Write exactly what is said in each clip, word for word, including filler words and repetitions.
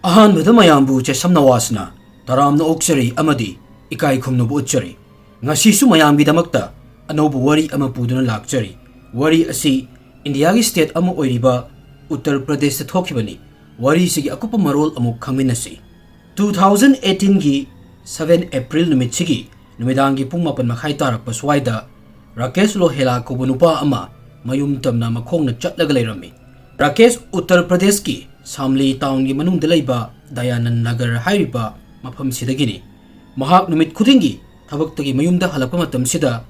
ꯑꯍꯥꯟꯕꯗ ꯃꯌꯥꯝꯕꯨ ꯆꯦꯁꯝ ꯅꯋꯥꯖꯅ ꯇꯔꯥꯝꯅ ꯑꯣꯛꯆꯔꯤ ꯑꯃꯗꯤ ꯏꯀꯥꯏ ꯈꯨꯝꯅꯕ ꯎꯠꯆꯔꯤ꯫ ꯉꯁꯤꯁꯨ ꯃꯌꯥꯝꯒꯤꯗꯃꯛꯇ ꯑꯅꯧꯕ ꯋꯥꯔꯤ ꯑꯃ ꯄꯨꯗꯨꯅ ꯂꯥꯛꯆꯔꯤ꯫ ꯋꯥꯔꯤ ꯑꯁꯤ ꯏꯟꯗꯤꯌꯥꯒꯤ state ꯑꯃ ꯑꯣꯏꯔꯤꯕ ꯎꯠꯇꯔ ꯄ꯭ꯔꯗꯦꯁꯇ ꯊꯣꯛꯈꯤꯕꯅꯤ꯫ ꯋꯥꯔꯤꯁꯤꯒꯤ ꯑꯀꯨꯞꯄ ꯃꯔꯣꯜ ꯑꯃꯨꯛ ꯈꯪꯃꯤꯟꯅꯁꯤ꯫ Two thousand eighteenꯒꯤ seven April ꯅꯨꯃꯤꯠꯁꯤꯒꯤ ꯅꯨꯃꯤꯗꯥꯡꯒꯤ ꯄꯨꯡ ꯃꯥꯄꯟ ꯃꯈꯥꯏ ꯇꯥꯔꯛꯄ ꯁ꯭ꯋꯥꯏꯗ ꯔꯥꯀꯦꯁ ꯂꯣꯍꯦꯂꯥ ꯀꯧꯕ ꯅꯨꯄꯥ ꯑꯃ ꯃꯌꯨꯝ ꯇꯝꯅ ꯃꯈꯣꯡꯅ ꯆꯠꯂꯒ ꯂꯩꯔꯝꯃꯤ꯫ ꯔꯥꯀꯦꯁ ꯎꯠꯇꯔ ꯄ꯭ꯔꯗꯦꯁꯀꯤ ꯁꯥꯝꯂꯤ townꯒꯤ ꯃꯅꯨꯡꯗ ꯂꯩꯕ ꯗꯌꯥꯅꯟ ꯅꯒꯔ ꯍꯥꯏꯔꯤꯕ ꯃꯐꯝꯁꯤꯗꯒꯤꯅꯤ꯫ ꯃꯍꯥꯛ ꯅꯨꯃꯤꯠ ꯈꯨꯗꯤꯡꯒꯤ ꯊꯕꯛꯇꯒꯤ ꯃꯌꯨꯝꯗ ꯍꯜꯂꯛꯄ ꯃꯇꯝꯁꯤꯗ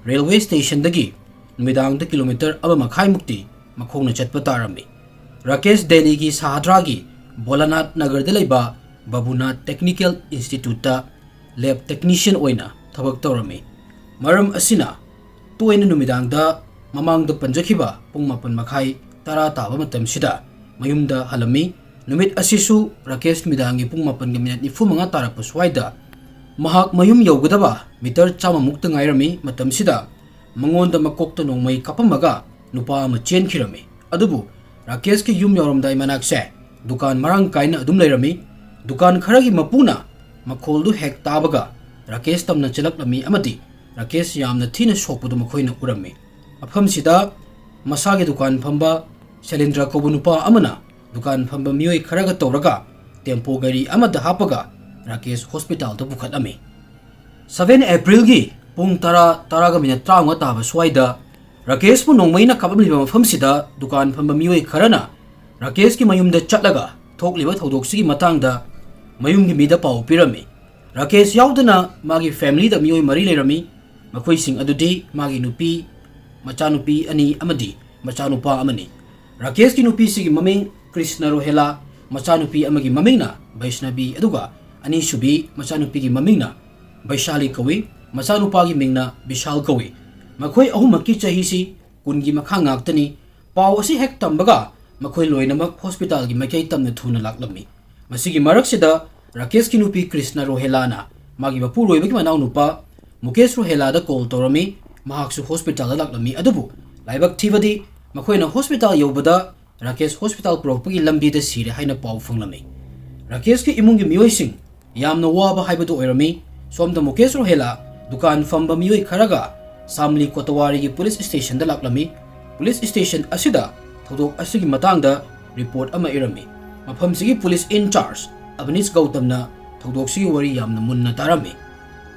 railway stationꯗꯒꯤ ꯅꯨꯃꯤꯗꯥꯡꯗ ꯀꯤꯂꯣꯃꯤꯇꯔ ꯑꯃ ꯃꯈꯥꯏꯃꯨꯛꯇꯤ ꯃꯈꯣꯡꯅ ꯆꯠꯄ ꯇꯥꯔꯝꯃꯤ꯫ ꯔꯥꯀꯦꯁ ꯗꯦꯜꯂꯤꯒꯤ ꯁꯍꯥꯗ꯭ꯔꯥꯒꯤ ꯚꯣꯂꯥꯅꯥꯊ ꯅꯒꯔꯗ ꯂꯩꯕ ꯕꯥꯕꯨꯅꯥꯊ Technical Instituteꯇ lab technician ꯑꯣꯏꯅ ꯊꯕꯛ ꯇꯧꯔꯝꯃꯤ꯫ ꯃꯔꯝ ꯑꯁꯤꯅ ꯇꯣꯏꯅ ꯅꯨꯃꯤꯗꯥꯡꯗ ꯃꯃꯥꯡꯗ ꯄꯟꯖꯈꯤꯕ ꯄꯨꯡ ꯃꯥꯄꯟ ꯃꯈꯥꯏ ꯇꯔꯥ ꯇꯥꯕ ꯃꯇꯝꯁꯤꯗ ꯃꯌꯨꯝꯗ ꯍꯜꯂꯝꯃꯤ꯫ ꯅꯨꯃꯤꯠ ꯑꯁꯤꯁꯨ ꯔꯥꯀꯦꯁ ꯅꯨꯃꯤꯗꯥꯡꯒꯤ ꯄꯨꯡ ꯃꯥꯄꯟꯒ minute ꯅꯤꯐꯨ ꯃꯉꯥ ꯇꯥꯔꯛꯄ ꯁ꯭ꯋꯥꯏꯗ ꯃꯍꯥꯛ ꯃꯌꯨꯝ ꯌꯧꯒꯗꯕ meter ꯆꯥꯝꯃꯃꯨꯛꯇ ꯉꯥꯏꯔꯝꯃꯤ꯫ ꯃꯇꯝꯁꯤꯗ ꯃꯉꯣꯟꯗ ꯃꯀꯣꯛꯇ ꯅꯣꯡꯃꯩ ꯀꯥꯞꯄꯝꯃꯒ ꯅꯨꯄꯥ ꯑꯃ ꯆꯦꯟꯈꯤꯔꯝꯃꯤ꯫ ꯑꯗꯨꯕꯨ ꯔꯥꯀꯦꯁꯀꯤ ꯌꯨꯝ ꯌꯧꯔꯝꯗꯥꯏ ꯃꯅꯥꯛꯁꯦ ꯗꯨꯀꯥꯟ ꯃꯔꯥꯡ ꯀꯥꯏꯅ ꯑꯗꯨꯝ ꯂꯩꯔꯝꯃꯤ꯫ ꯗꯨꯀꯥꯟ ꯈꯔꯒꯤ ꯃꯄꯨꯅ ꯃꯈꯣꯜꯗꯨ ꯍꯦꯛ ꯇꯥꯕꯒ ꯔꯥꯀꯦꯁ ꯇꯝꯅ ꯆꯦꯜꯂꯛꯂꯝꯃꯤ ꯑꯃꯗꯤ ꯔꯥꯀꯦꯁ ꯌꯥꯝꯅ ꯊꯤꯅ ꯁꯣꯛꯄꯗꯨ ꯃꯈꯣꯏꯅ ꯎꯔꯝꯃꯤ꯫ ꯃꯐꯝꯁꯤꯗ ꯃꯁꯥꯒꯤ ꯗꯨꯀꯥꯟ ꯐꯝꯕ ꯁꯦꯂꯤꯟꯗ꯭ꯔ ꯀꯧꯕ ꯅꯨꯄꯥ ꯑꯃꯅ ꯗꯨꯀꯥꯟ ꯐꯝꯕ ꯃꯤꯑꯣꯏ ꯈꯔꯒ ꯇꯧꯔꯒ ꯇꯦꯝꯄꯣ ꯒꯥꯔꯤ ꯑꯃꯗ ꯍꯥꯞꯄꯒ ꯔꯥꯀꯦꯁ ꯍꯣꯁꯄꯤꯇꯥꯜꯗ ꯄꯨꯈꯠꯂꯝꯃꯤ꯫ Seven Aprilꯒꯤ ꯄꯨꯡ ꯇꯔꯥ, ꯇꯔꯥꯒ minute ꯇꯔꯥꯃꯉꯥ ꯇꯥꯕ ꯁ꯭ꯋꯥꯏꯗ ꯔꯥꯀꯦꯁꯄꯨ ꯅꯣꯡꯃꯩꯅ ꯀꯥꯞꯂꯝꯂꯤꯕ ꯃꯐꯝꯁꯤꯗ ꯗꯨꯀꯥꯟ ꯐꯝꯕ ꯃꯤꯑꯣꯏ ꯈꯔꯅ ꯔꯥꯀꯦꯁꯀꯤ ꯃꯌꯨꯝꯗ ꯆꯠꯂꯒ ꯊꯣꯛꯂꯤꯕ ꯊꯧꯗꯣꯛꯁꯤꯒꯤ ꯃꯇꯥꯡꯗ ꯃꯌꯨꯝꯒꯤ ꯃꯤꯗ ꯄꯥꯎ ꯄꯤꯔꯝꯃꯤ꯫ ꯔꯥꯀꯦꯁ ꯌꯥꯎꯗꯅ ꯃꯥꯒꯤ familyꯗ ꯃꯤꯑꯣꯏ ꯃꯔꯤ ꯂꯩꯔꯝꯃꯤ꯫ ꯃꯈꯣꯏꯁꯤꯡ ꯑꯗꯨꯗꯤ ꯃꯥꯒꯤ ꯅꯨꯄꯤ, ꯃꯆꯥꯅꯨꯄꯤ ꯑꯅꯤ ꯑꯃꯗꯤ ꯃꯆꯥꯅꯨꯄꯥ ꯑꯃꯅꯤ꯫ ꯔꯥꯀꯦꯁꯀꯤ ꯅꯨꯄꯤꯁꯤꯒꯤ ꯃꯃꯤꯡ ꯀ꯭ꯔꯤꯁꯅ ꯔꯣꯍꯦꯂꯥ, ꯃꯆꯥꯅꯨꯄꯤ ꯑꯃꯒꯤ ꯃꯃꯤꯡꯅ ꯕꯩꯁꯅꯕꯤ, ꯑꯗꯨꯒ ꯑꯅꯤꯁꯨꯕꯤ ꯃꯆꯥꯅꯨꯄꯤꯒꯤ ꯃꯃꯤꯡꯅ ꯕꯩꯁꯥꯂꯤ ꯀꯧꯏ, ꯃꯆꯥꯅꯨꯄꯥꯒꯤ ꯃꯤꯡꯅ ꯕꯤꯁꯥꯜ ꯀꯧꯏ꯫ ꯃꯈꯣꯏ ꯑꯍꯨꯝꯃꯛꯀꯤ ꯆꯍꯤꯁꯤ ꯀꯨꯟꯒꯤ ꯃꯈꯥ ꯉꯥꯛꯇꯅꯤ꯫ ꯄꯥꯎ ꯑꯁꯤ ꯍꯦꯛ ꯇꯝꯕꯒ ꯃꯈꯣꯏ ꯂꯣꯏꯅꯃꯛ ꯍꯣꯁꯄꯤꯇꯥꯜꯒꯤ ꯃꯥꯏꯀꯩ ꯇꯝꯅ ꯊꯨꯅ ꯂꯥꯛꯂꯝꯃꯤ꯫ ꯃꯁꯤꯒꯤ ꯃꯔꯛꯁꯤꯗ ꯔꯥꯀꯦꯁꯀꯤ ꯅꯨꯄꯤ ꯀ꯭ꯔꯤꯁꯅ ꯔꯣꯍꯦꯂꯥꯅ ꯃꯥꯒꯤ ꯃꯄꯨꯔꯣꯏꯕꯒꯤ ꯃꯅꯥꯎꯅꯨꯄꯥ ꯃꯨꯀꯦꯁ ꯔꯣꯍꯦꯂꯥꯗ ꯀꯣꯜ ꯇꯧꯔꯝꯃꯤ꯫ ꯃꯍꯥꯛꯁꯨ ꯍꯣꯁꯄꯤꯇꯥꯜꯗ ꯂꯥꯛꯂꯝꯃꯤ꯫ ꯑꯗꯨꯕꯨ ꯂꯥꯏꯕꯛ ꯊꯤꯕꯗꯤ ꯃꯈꯣꯏꯅ ꯍꯣꯁꯄꯤꯇꯥꯜ ꯌꯧꯕꯗ ꯔꯥꯀꯦꯁ ꯍꯣꯁꯄꯤꯇꯥꯜ ꯄꯨꯔꯛꯄꯒꯤ ꯂꯝꯕꯤꯗ ꯁꯤꯔꯦ ꯍꯥꯏꯅ ꯄꯥꯎ ꯐꯪꯂꯝꯃꯤ꯫ ꯔꯥꯀꯦꯁꯀꯤ ꯏꯃꯨꯡꯒꯤ ꯃꯤꯑꯣꯏꯁꯤꯡ ꯌꯥꯝꯅ ꯋꯥꯕ ꯍꯥꯏꯕꯗꯨ ꯑꯣꯏꯔꯝꯃꯤ꯫ ꯁꯣꯝꯗ ꯃꯨꯀꯦꯁ ꯔꯣꯍꯦꯂꯥ ꯗꯨꯀꯥꯟ ꯐꯝꯕ ꯃꯤꯑꯣꯏ ꯈꯔꯒ ꯁꯥꯝꯂꯤ ꯀꯣꯇꯋꯥꯔꯤꯒꯤ ꯄꯨꯂꯤꯁ ꯁ꯭ꯇꯦꯁꯟꯗ ꯂꯥꯛꯂꯝꯃꯤ꯫ ꯄꯨꯂꯤꯁ ꯁ꯭ꯇꯦꯁꯟ ꯑꯁꯤꯗ ꯊꯧꯗꯣꯛ ꯑꯁꯤꯒꯤ ꯃꯇꯥꯡꯗ ꯔꯤꯄꯣꯔꯠ ꯑꯃ ꯏꯔꯝꯃꯤ꯫ ꯃꯐꯝꯁꯤꯒꯤ ꯄꯨꯂꯤꯁ ꯏꯟ ꯆꯥꯔꯖ ꯑꯕꯅꯤꯁ ꯒꯧꯇꯝꯅ ꯊꯧꯗꯣꯛꯁꯤꯒꯤ ꯋꯥꯔꯤ ꯌꯥꯝꯅ ꯃꯨꯟꯅ ꯇꯥꯔꯝꯃꯤ꯫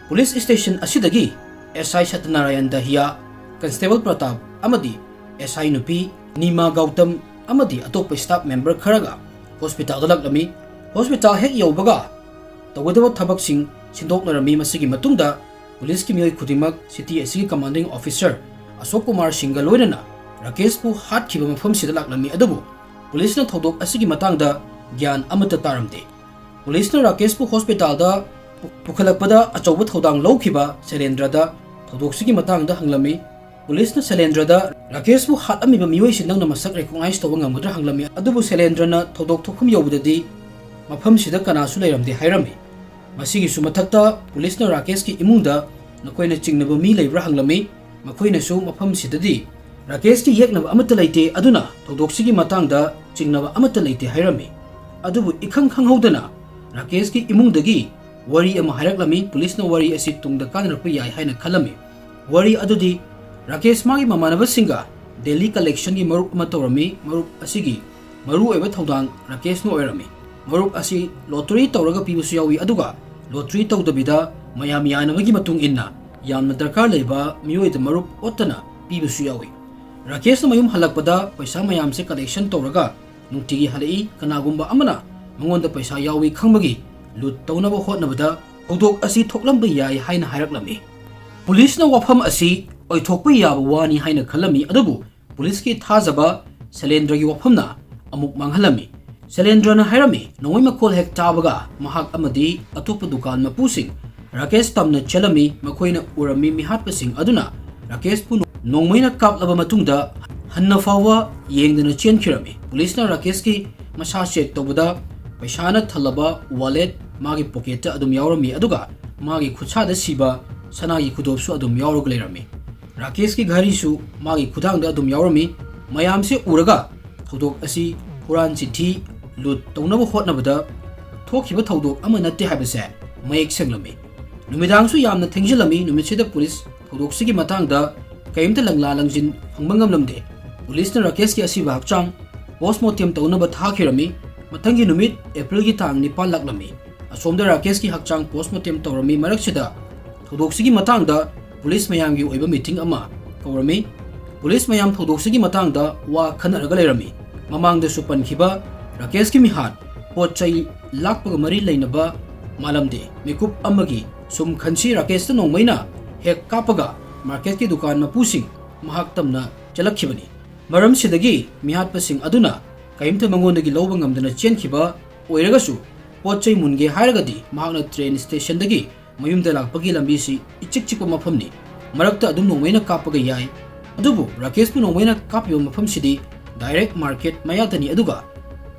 ꯄꯨꯂꯤꯁ ꯁ꯭ꯇꯦꯁꯟ ꯑꯁꯤꯗꯒꯤ ꯑꯦꯁ ꯑꯥꯏ ꯁꯇ꯭ꯌꯅꯥꯔꯥꯌꯟ ꯗꯍꯤꯌꯥ, ꯀꯟꯁꯇꯦꯕꯜ ꯄ꯭ꯔꯇꯥꯞ ꯑꯃꯗꯤ ꯑꯦꯁ ꯑꯥꯏ ꯅꯨꯄꯤ ꯅꯤꯃꯥ ꯒꯧꯇꯝ ꯑꯃꯗꯤ ꯑꯇꯣꯞꯄ ꯁ꯭ꯇꯥꯐ ꯃꯦꯝꯕꯔ ꯈꯔꯒ ꯍꯣꯁꯄꯤꯇꯥꯜꯗ ꯂꯥꯛꯂꯝꯃꯤ꯫ ꯍꯣꯁꯄꯤꯇꯥꯜ ꯍꯦꯛ ꯌꯧꯕꯒ ꯇꯧꯒꯗꯕ ꯊꯕꯛꯁꯤꯡ ꯁꯤꯟꯗꯣꯛꯅꯔꯝꯃꯤ꯫ ꯃꯁꯤꯒꯤ ꯃꯇꯨꯡꯗ ꯄꯨꯂꯤꯁꯀꯤ ꯃꯤꯑꯣꯏ ꯈꯨꯗꯤꯡꯃꯛ ꯁꯤꯇꯤ ꯑꯁꯤꯒꯤ ꯀꯃꯥꯟꯗꯤꯡ ꯑꯣꯐꯤꯁꯔ ꯑꯁꯣꯛ ꯀꯨꯃꯥꯔ ꯁꯤꯡꯒ ꯂꯣꯏꯅꯅ ꯔꯥꯀꯦꯁꯄꯨ ꯍꯥꯠꯈꯤꯕ ꯃꯐꯝꯁꯤꯗ ꯂꯥꯛꯂꯝꯃꯤ, ꯑꯗꯨꯕꯨ ꯄꯨꯂꯤꯁꯅ ꯊꯧꯗꯣꯛ ꯑꯁꯤꯒꯤ ꯃꯇꯥꯡꯗ ꯒ꯭ꯌꯥꯟ ꯑꯃꯠꯇ ꯇꯥꯔꯝꯗꯦ꯫ ꯄꯨꯂꯤꯁꯅ ꯔꯥꯀꯦꯁꯄꯨ ꯍꯣꯁꯄꯤꯇꯥꯜꯗ ꯄꯨ-, ꯄꯨꯈꯠꯂꯛꯄꯗ ꯑꯆꯧꯕ ꯊꯧꯗꯥꯡ ꯂꯧꯈꯤꯕ ꯁꯦꯂꯦꯟꯗ꯭ꯔꯗ ꯊꯧꯗꯣꯛꯁꯤꯒꯤ ꯃꯇꯥꯡꯗ ꯍꯪꯂꯝꯃꯤ꯫ ꯄꯨꯂꯤꯁꯅ ꯁꯦꯂꯦꯟꯗ꯭ꯔꯗ ꯔꯥꯀꯦꯁꯄꯨ ꯍꯥꯠꯂꯝꯃꯤꯕ ꯃꯤꯑꯣꯏꯁꯤ ꯅꯪꯅ ꯃꯁꯛ ꯔꯦꯀꯣꯛꯅꯥꯏꯖ ꯇꯧꯕ ꯉꯝꯒꯗ꯭ꯔꯥ ꯍꯪꯂꯝꯃꯤ, ꯑꯗꯨꯕꯨ ꯁꯦꯂꯦꯟꯗ꯭ꯔꯅ ꯊꯧꯗꯣꯛ ꯊꯣꯛꯐꯝ ꯌꯧꯕꯗꯗꯤ ꯃꯐꯝꯁꯤꯗ ꯀꯅꯥꯁꯨ ꯂꯩꯔꯝꯗꯦ ꯍꯥꯏꯔꯝꯃꯤ꯫ ꯃꯁꯤꯒꯤꯁꯨ ꯃꯊꯛꯇ ꯄꯨꯂꯤꯁꯅ ꯔꯥꯀꯦꯁꯀꯤ ꯏꯃꯨꯡꯗ ꯅꯈꯣꯏꯅ ꯆꯤꯡꯅꯕ ꯃꯤ ꯂꯩꯕ꯭ꯔꯥ ꯍꯪꯂꯝꯃꯤ꯫ ꯃꯈꯣꯏꯅꯁꯨ ꯃꯐꯝꯁꯤꯗꯗꯤ ꯔꯥꯀꯦꯁꯀꯤ ꯌꯦꯛꯅꯕ ꯑꯃꯠꯇ ꯂꯩꯇꯦ, ꯑꯗꯨꯅ ꯊꯧꯗꯣꯛꯁꯤꯒꯤ ꯃꯇꯥꯡꯗ ꯆꯤꯡꯅꯕ ꯑꯃꯠꯇ ꯂꯩꯇꯦ ꯍꯥꯏꯔꯝꯃꯤ꯫ ꯑꯗꯨꯕꯨ ꯏꯈꯪ ꯈꯪꯍꯧꯗꯅ ꯔꯥꯀꯦꯁꯀꯤ ꯏꯃꯨꯡꯗꯒꯤ ꯋꯥꯔꯤ ꯑꯃ ꯍꯥꯏꯔꯛꯂꯝꯃꯤ꯫ ꯄꯨꯂꯤꯁꯅ ꯋꯥꯔꯤ ꯑꯁꯤ ꯇꯨꯡꯗ ꯀꯥꯟꯅꯔꯛꯄ ꯌꯥꯏ ꯍꯥꯏꯅ ꯈꯜꯂꯝꯃꯤ꯫ ꯋꯥꯔꯤ ꯑꯗꯨꯗꯤ ꯔꯥꯀꯦꯁ ꯃꯥꯒꯤ ꯃꯃꯥꯟꯅꯕꯁꯤꯡꯒ ꯗꯦꯂꯤ ꯀꯂꯦꯛꯁꯟꯒꯤ ꯃꯔꯨꯞ ꯑꯃ ꯇꯧꯔꯝꯃꯤ꯫ ꯃꯔꯨꯞ ꯑꯁꯤꯒꯤ ꯃꯔꯨꯑꯣꯏꯕ ꯊꯧꯗꯥꯡ ꯔꯥꯀꯦꯁꯅ ꯑꯣꯏꯔꯝꯃꯤ꯫ ꯃꯔꯨꯞ ꯑꯁꯤ ꯂꯣꯇꯔꯤ ꯇꯧꯔꯒ ꯄꯤꯕꯁꯨ ꯌꯥꯎꯏ, ꯑꯗꯨꯒ ꯂꯣꯇꯔꯤ ꯇꯧꯗꯕꯤꯗ ꯃꯌꯥꯝ ꯌꯥꯅꯕꯒꯤ ꯃꯇꯨꯡ ꯏꯟꯅ ꯌꯥꯝꯅ ꯗꯔꯀꯥꯔ ꯂꯩꯕ ꯃꯤꯑꯣꯏꯗ ꯃꯔꯨꯞ ꯑꯣꯠꯇꯅ ꯄꯤꯕꯁꯨ ꯌꯥꯎꯏ꯫ ꯔꯥꯀꯦꯁꯅ ꯃꯌꯨꯝ ꯍꯜꯂꯛꯄꯗ ꯄꯩꯁꯥ ꯃꯌꯥꯝꯁꯦ ꯀꯂꯦꯛꯁꯟ ꯇꯧꯔꯒ ꯅꯨꯡꯇꯤꯒꯤ ꯍꯜꯂꯛꯏ꯫ ꯀꯅꯥꯒꯨꯝꯕ ꯑꯃꯅ ꯃꯉꯣꯟꯗ ꯄꯩꯁꯥ ꯌꯥꯎꯏ ꯈꯪꯕꯒꯤ ꯂꯨꯠ ꯇꯧꯅꯕ ꯍꯣꯠꯅꯕꯗ ꯊꯧꯗꯣꯛ ꯑꯁꯤ ꯊꯣꯛꯂꯝꯕ ꯌꯥꯏ ꯍꯥꯏꯅ ꯍꯥꯏꯔꯛꯂꯝꯃꯤ꯫ ꯄꯨꯂꯤꯁꯅ ꯋꯥꯐꯝ ꯑꯁꯤ ꯑꯣꯏꯊꯣꯛꯄ ꯌꯥꯕ ꯋꯥꯅꯤ ꯍꯥꯏꯅ ꯈꯜꯂꯝꯃꯤ, ꯑꯗꯨꯕꯨ ꯄꯨꯂꯤꯁꯀꯤ ꯊꯥꯖꯕ ꯁꯦꯂꯦꯟꯗ꯭ꯔꯒꯤ ꯋꯥꯐꯝꯅ ꯑꯃꯨꯛ ꯃꯥꯡꯍꯜꯂꯝꯃꯤ꯫ ꯁꯦꯂꯦꯟꯗ꯭ꯔꯅ ꯍꯥꯏꯔꯝꯃꯤ, ꯅꯣꯡꯃꯩ ꯃꯈꯣꯜ ꯍꯦꯛ ꯇꯥꯕꯒ ꯃꯍꯥꯛ ꯑꯃꯗꯤ ꯑꯇꯣꯞꯄ ꯗꯨꯀꯥꯟ ꯃꯄꯨꯁꯤꯡ ꯔꯥꯀꯦꯁ ꯇꯝꯅ ꯆꯦꯜꯂꯝꯃꯤ꯫ ꯃꯈꯣꯏꯅ ꯎꯔꯝꯃꯤ ꯃꯤꯍꯥꯠꯄꯁꯤꯡ ꯑꯗꯨꯅ ꯔꯥꯀꯦꯁꯄꯨ ꯅꯣꯡꯃꯩꯅ ꯀꯥꯞꯂꯕ ꯃꯇꯨꯡꯗ ꯍꯟꯅ ꯐꯥꯎꯕ ꯌꯦꯡꯗꯅ ꯆꯦꯟꯈꯤꯔꯝꯃꯤ꯫ ꯄꯨꯂꯤꯁꯅ ꯔꯥꯀꯦꯁꯀꯤ ꯃꯁꯥ ꯆꯦꯛ ꯇꯧꯕꯗ ꯄꯩꯁꯥꯅ ꯊꯜꯂꯕ ꯋꯥꯂꯦꯠ ꯃꯥꯒꯤ ꯄꯣꯀꯦꯠꯇ ꯑꯗꯨꯝ ꯌꯥꯎꯔꯝꯃꯤ, ꯑꯗꯨꯒ ꯃꯥꯒꯤ ꯈꯨꯠꯁꯥꯗ ꯁꯤꯕ ꯁꯅꯥꯒꯤ ꯈꯨꯗꯣꯞꯁꯨ ꯑꯗꯨꯝ ꯌꯥꯎꯔꯒ ꯂꯩꯔꯝꯃꯤ꯫ ꯔꯥꯀꯦꯁꯀꯤ ꯘꯔꯤꯁꯨ ꯃꯥꯒꯤ ꯈꯨꯗꯥꯡꯗ ꯑꯗꯨꯝ ꯌꯥꯎꯔꯝꯃꯤ꯫ ꯃꯌꯥꯝꯁꯦ ꯎꯔꯒ ꯊꯧꯗꯣꯛ ꯑꯁꯤ ꯍꯨꯔꯥꯟ ꯆꯤꯟꯊꯤ ꯂꯨꯠ ꯇꯧꯅꯕ ꯍꯣꯠꯅꯕꯗ ꯊꯣꯛꯈꯤꯕ ꯊꯧꯗꯣꯛ ꯑꯃ ꯅꯠꯇꯦ ꯍꯥꯏꯕꯁꯦ ꯃꯌꯦꯛ ꯁꯦꯡꯂꯝꯃꯤ꯫ ꯅꯨꯃꯤꯗꯥꯡꯁꯨ ꯌꯥꯝꯅ ꯊꯦꯡꯖꯤꯜꯂꯝꯃꯤ꯫ ꯅꯨꯃꯤꯠꯁꯤꯗ ꯄꯨꯂꯤꯁ ꯊꯧꯗꯣꯛꯁꯤꯒꯤ ꯃꯇꯥꯡꯗ ꯀꯔꯤꯝꯇ ꯂꯪꯂꯥ ꯂꯪꯖꯤꯟ ꯐꯪꯕ ꯉꯝꯂꯝꯗꯦ꯫ ꯄꯨꯂꯤꯁꯅ ꯔꯥꯀꯦꯁꯀꯤ ꯑꯁꯤꯕ ꯍꯛꯆꯥꯡ ꯄꯣꯁꯃꯣꯔꯇꯦꯝ ꯇꯧꯅꯕ ꯊꯥꯈꯤꯔꯝꯃꯤ꯫ ꯃꯊꯪꯒꯤ ꯅꯨꯃꯤꯠ ꯑꯦꯄ꯭ꯔꯤꯜꯒꯤ ꯇꯥꯡ ꯅꯤꯄꯥꯟ ꯂꯥꯛꯂꯝꯃꯤ꯫ ꯑꯁꯣꯝꯗ ꯔꯥꯀꯦꯁꯀꯤ ꯍꯛꯆꯥꯡ ꯄꯣꯁꯃꯣꯔꯇꯦꯝ ꯇꯧꯔꯝꯃꯤ꯫ ꯃꯔꯛꯁꯤꯗ ꯊꯧꯗꯣꯛꯁꯤꯒꯤ ꯃꯇꯥꯡꯗ ꯄꯨꯂꯤꯁ ꯃꯌꯥꯝꯒꯤ ꯑꯣꯏꯕ ꯃꯤꯇꯤꯡ ꯑꯃ ꯀꯧꯔꯝꯃꯤ꯫ ꯄꯨꯂꯤꯁ ꯃꯌꯥꯝ ꯊꯧꯗꯣꯛꯁꯤꯒꯤ ꯃꯇꯥꯡꯗ ꯋꯥ ꯈꯟꯅꯔꯒ ꯂꯩꯔꯝꯃꯤ꯫ ꯃꯃꯥꯡꯗꯁꯨ ꯄꯟꯈꯤꯕ ꯔꯥꯀꯦꯁꯀꯤ ꯃꯤꯍꯥꯠ, ꯄꯣꯠ ꯆꯩ ꯂꯥꯛꯄꯒ ꯃꯔꯤ ꯂꯩꯅꯕ ꯃꯥꯂꯝꯗꯦ꯫ ꯃꯤꯀꯨꯞ ꯑꯃꯒꯤ ꯁꯨꯝ ꯈꯟꯁꯤ, ꯔꯥꯀꯦꯁꯇ ꯅꯣꯡꯃꯩꯅ ꯍꯦꯛ ꯀꯥꯞꯄꯒ ꯃꯥꯔꯀꯦꯠꯀꯤ ꯗꯨꯀꯥꯟ ꯃꯄꯨꯁꯤꯡ ꯃꯍꯥꯛ ꯇꯝꯅ ꯆꯦꯜꯂꯛꯈꯤꯕꯅꯤ꯫ ꯃꯔꯝꯁꯤꯗꯒꯤ ꯃꯤꯍꯥꯠꯄꯁꯤꯡ ꯑꯗꯨꯅ ꯀꯔꯤꯝꯇ ꯃꯉꯣꯟꯗꯒꯤ ꯂꯧꯕ ꯉꯝꯗꯅ ꯆꯦꯟꯈꯤꯕ ꯑꯣꯏꯔꯒꯁꯨ, ꯄꯣꯠ ꯆꯩ ꯃꯨꯟꯒꯦ ꯍꯥꯏꯔꯒꯗꯤ ꯃꯍꯥꯛꯅ ꯇ꯭ꯔꯦꯟ ꯁ꯭ꯇꯦꯁꯟꯗꯒꯤ ꯃꯌꯨꯝꯗ ꯂꯥꯛꯄꯒꯤ ꯂꯝꯕꯤꯁꯤ ꯏꯆꯤꯛ ꯆꯤꯛꯄ ꯃꯐꯝꯅꯤ꯫ ꯃꯔꯛꯇ ꯑꯗꯨꯝ ꯅꯣꯡꯃꯩꯅ ꯀꯥꯞꯄꯒ ꯌꯥꯏ꯫ ꯑꯗꯨꯕꯨ ꯔꯥꯀꯦꯁꯄꯨ ꯅꯣꯡꯃꯩꯅ ꯀꯥꯞꯄꯤꯕ ꯃꯐꯝꯁꯤꯗꯤ ꯗꯥꯏꯔꯦꯛ ꯃꯥꯔꯀꯦꯠ ꯃꯌꯥꯗꯅꯤ, ꯑꯗꯨꯒ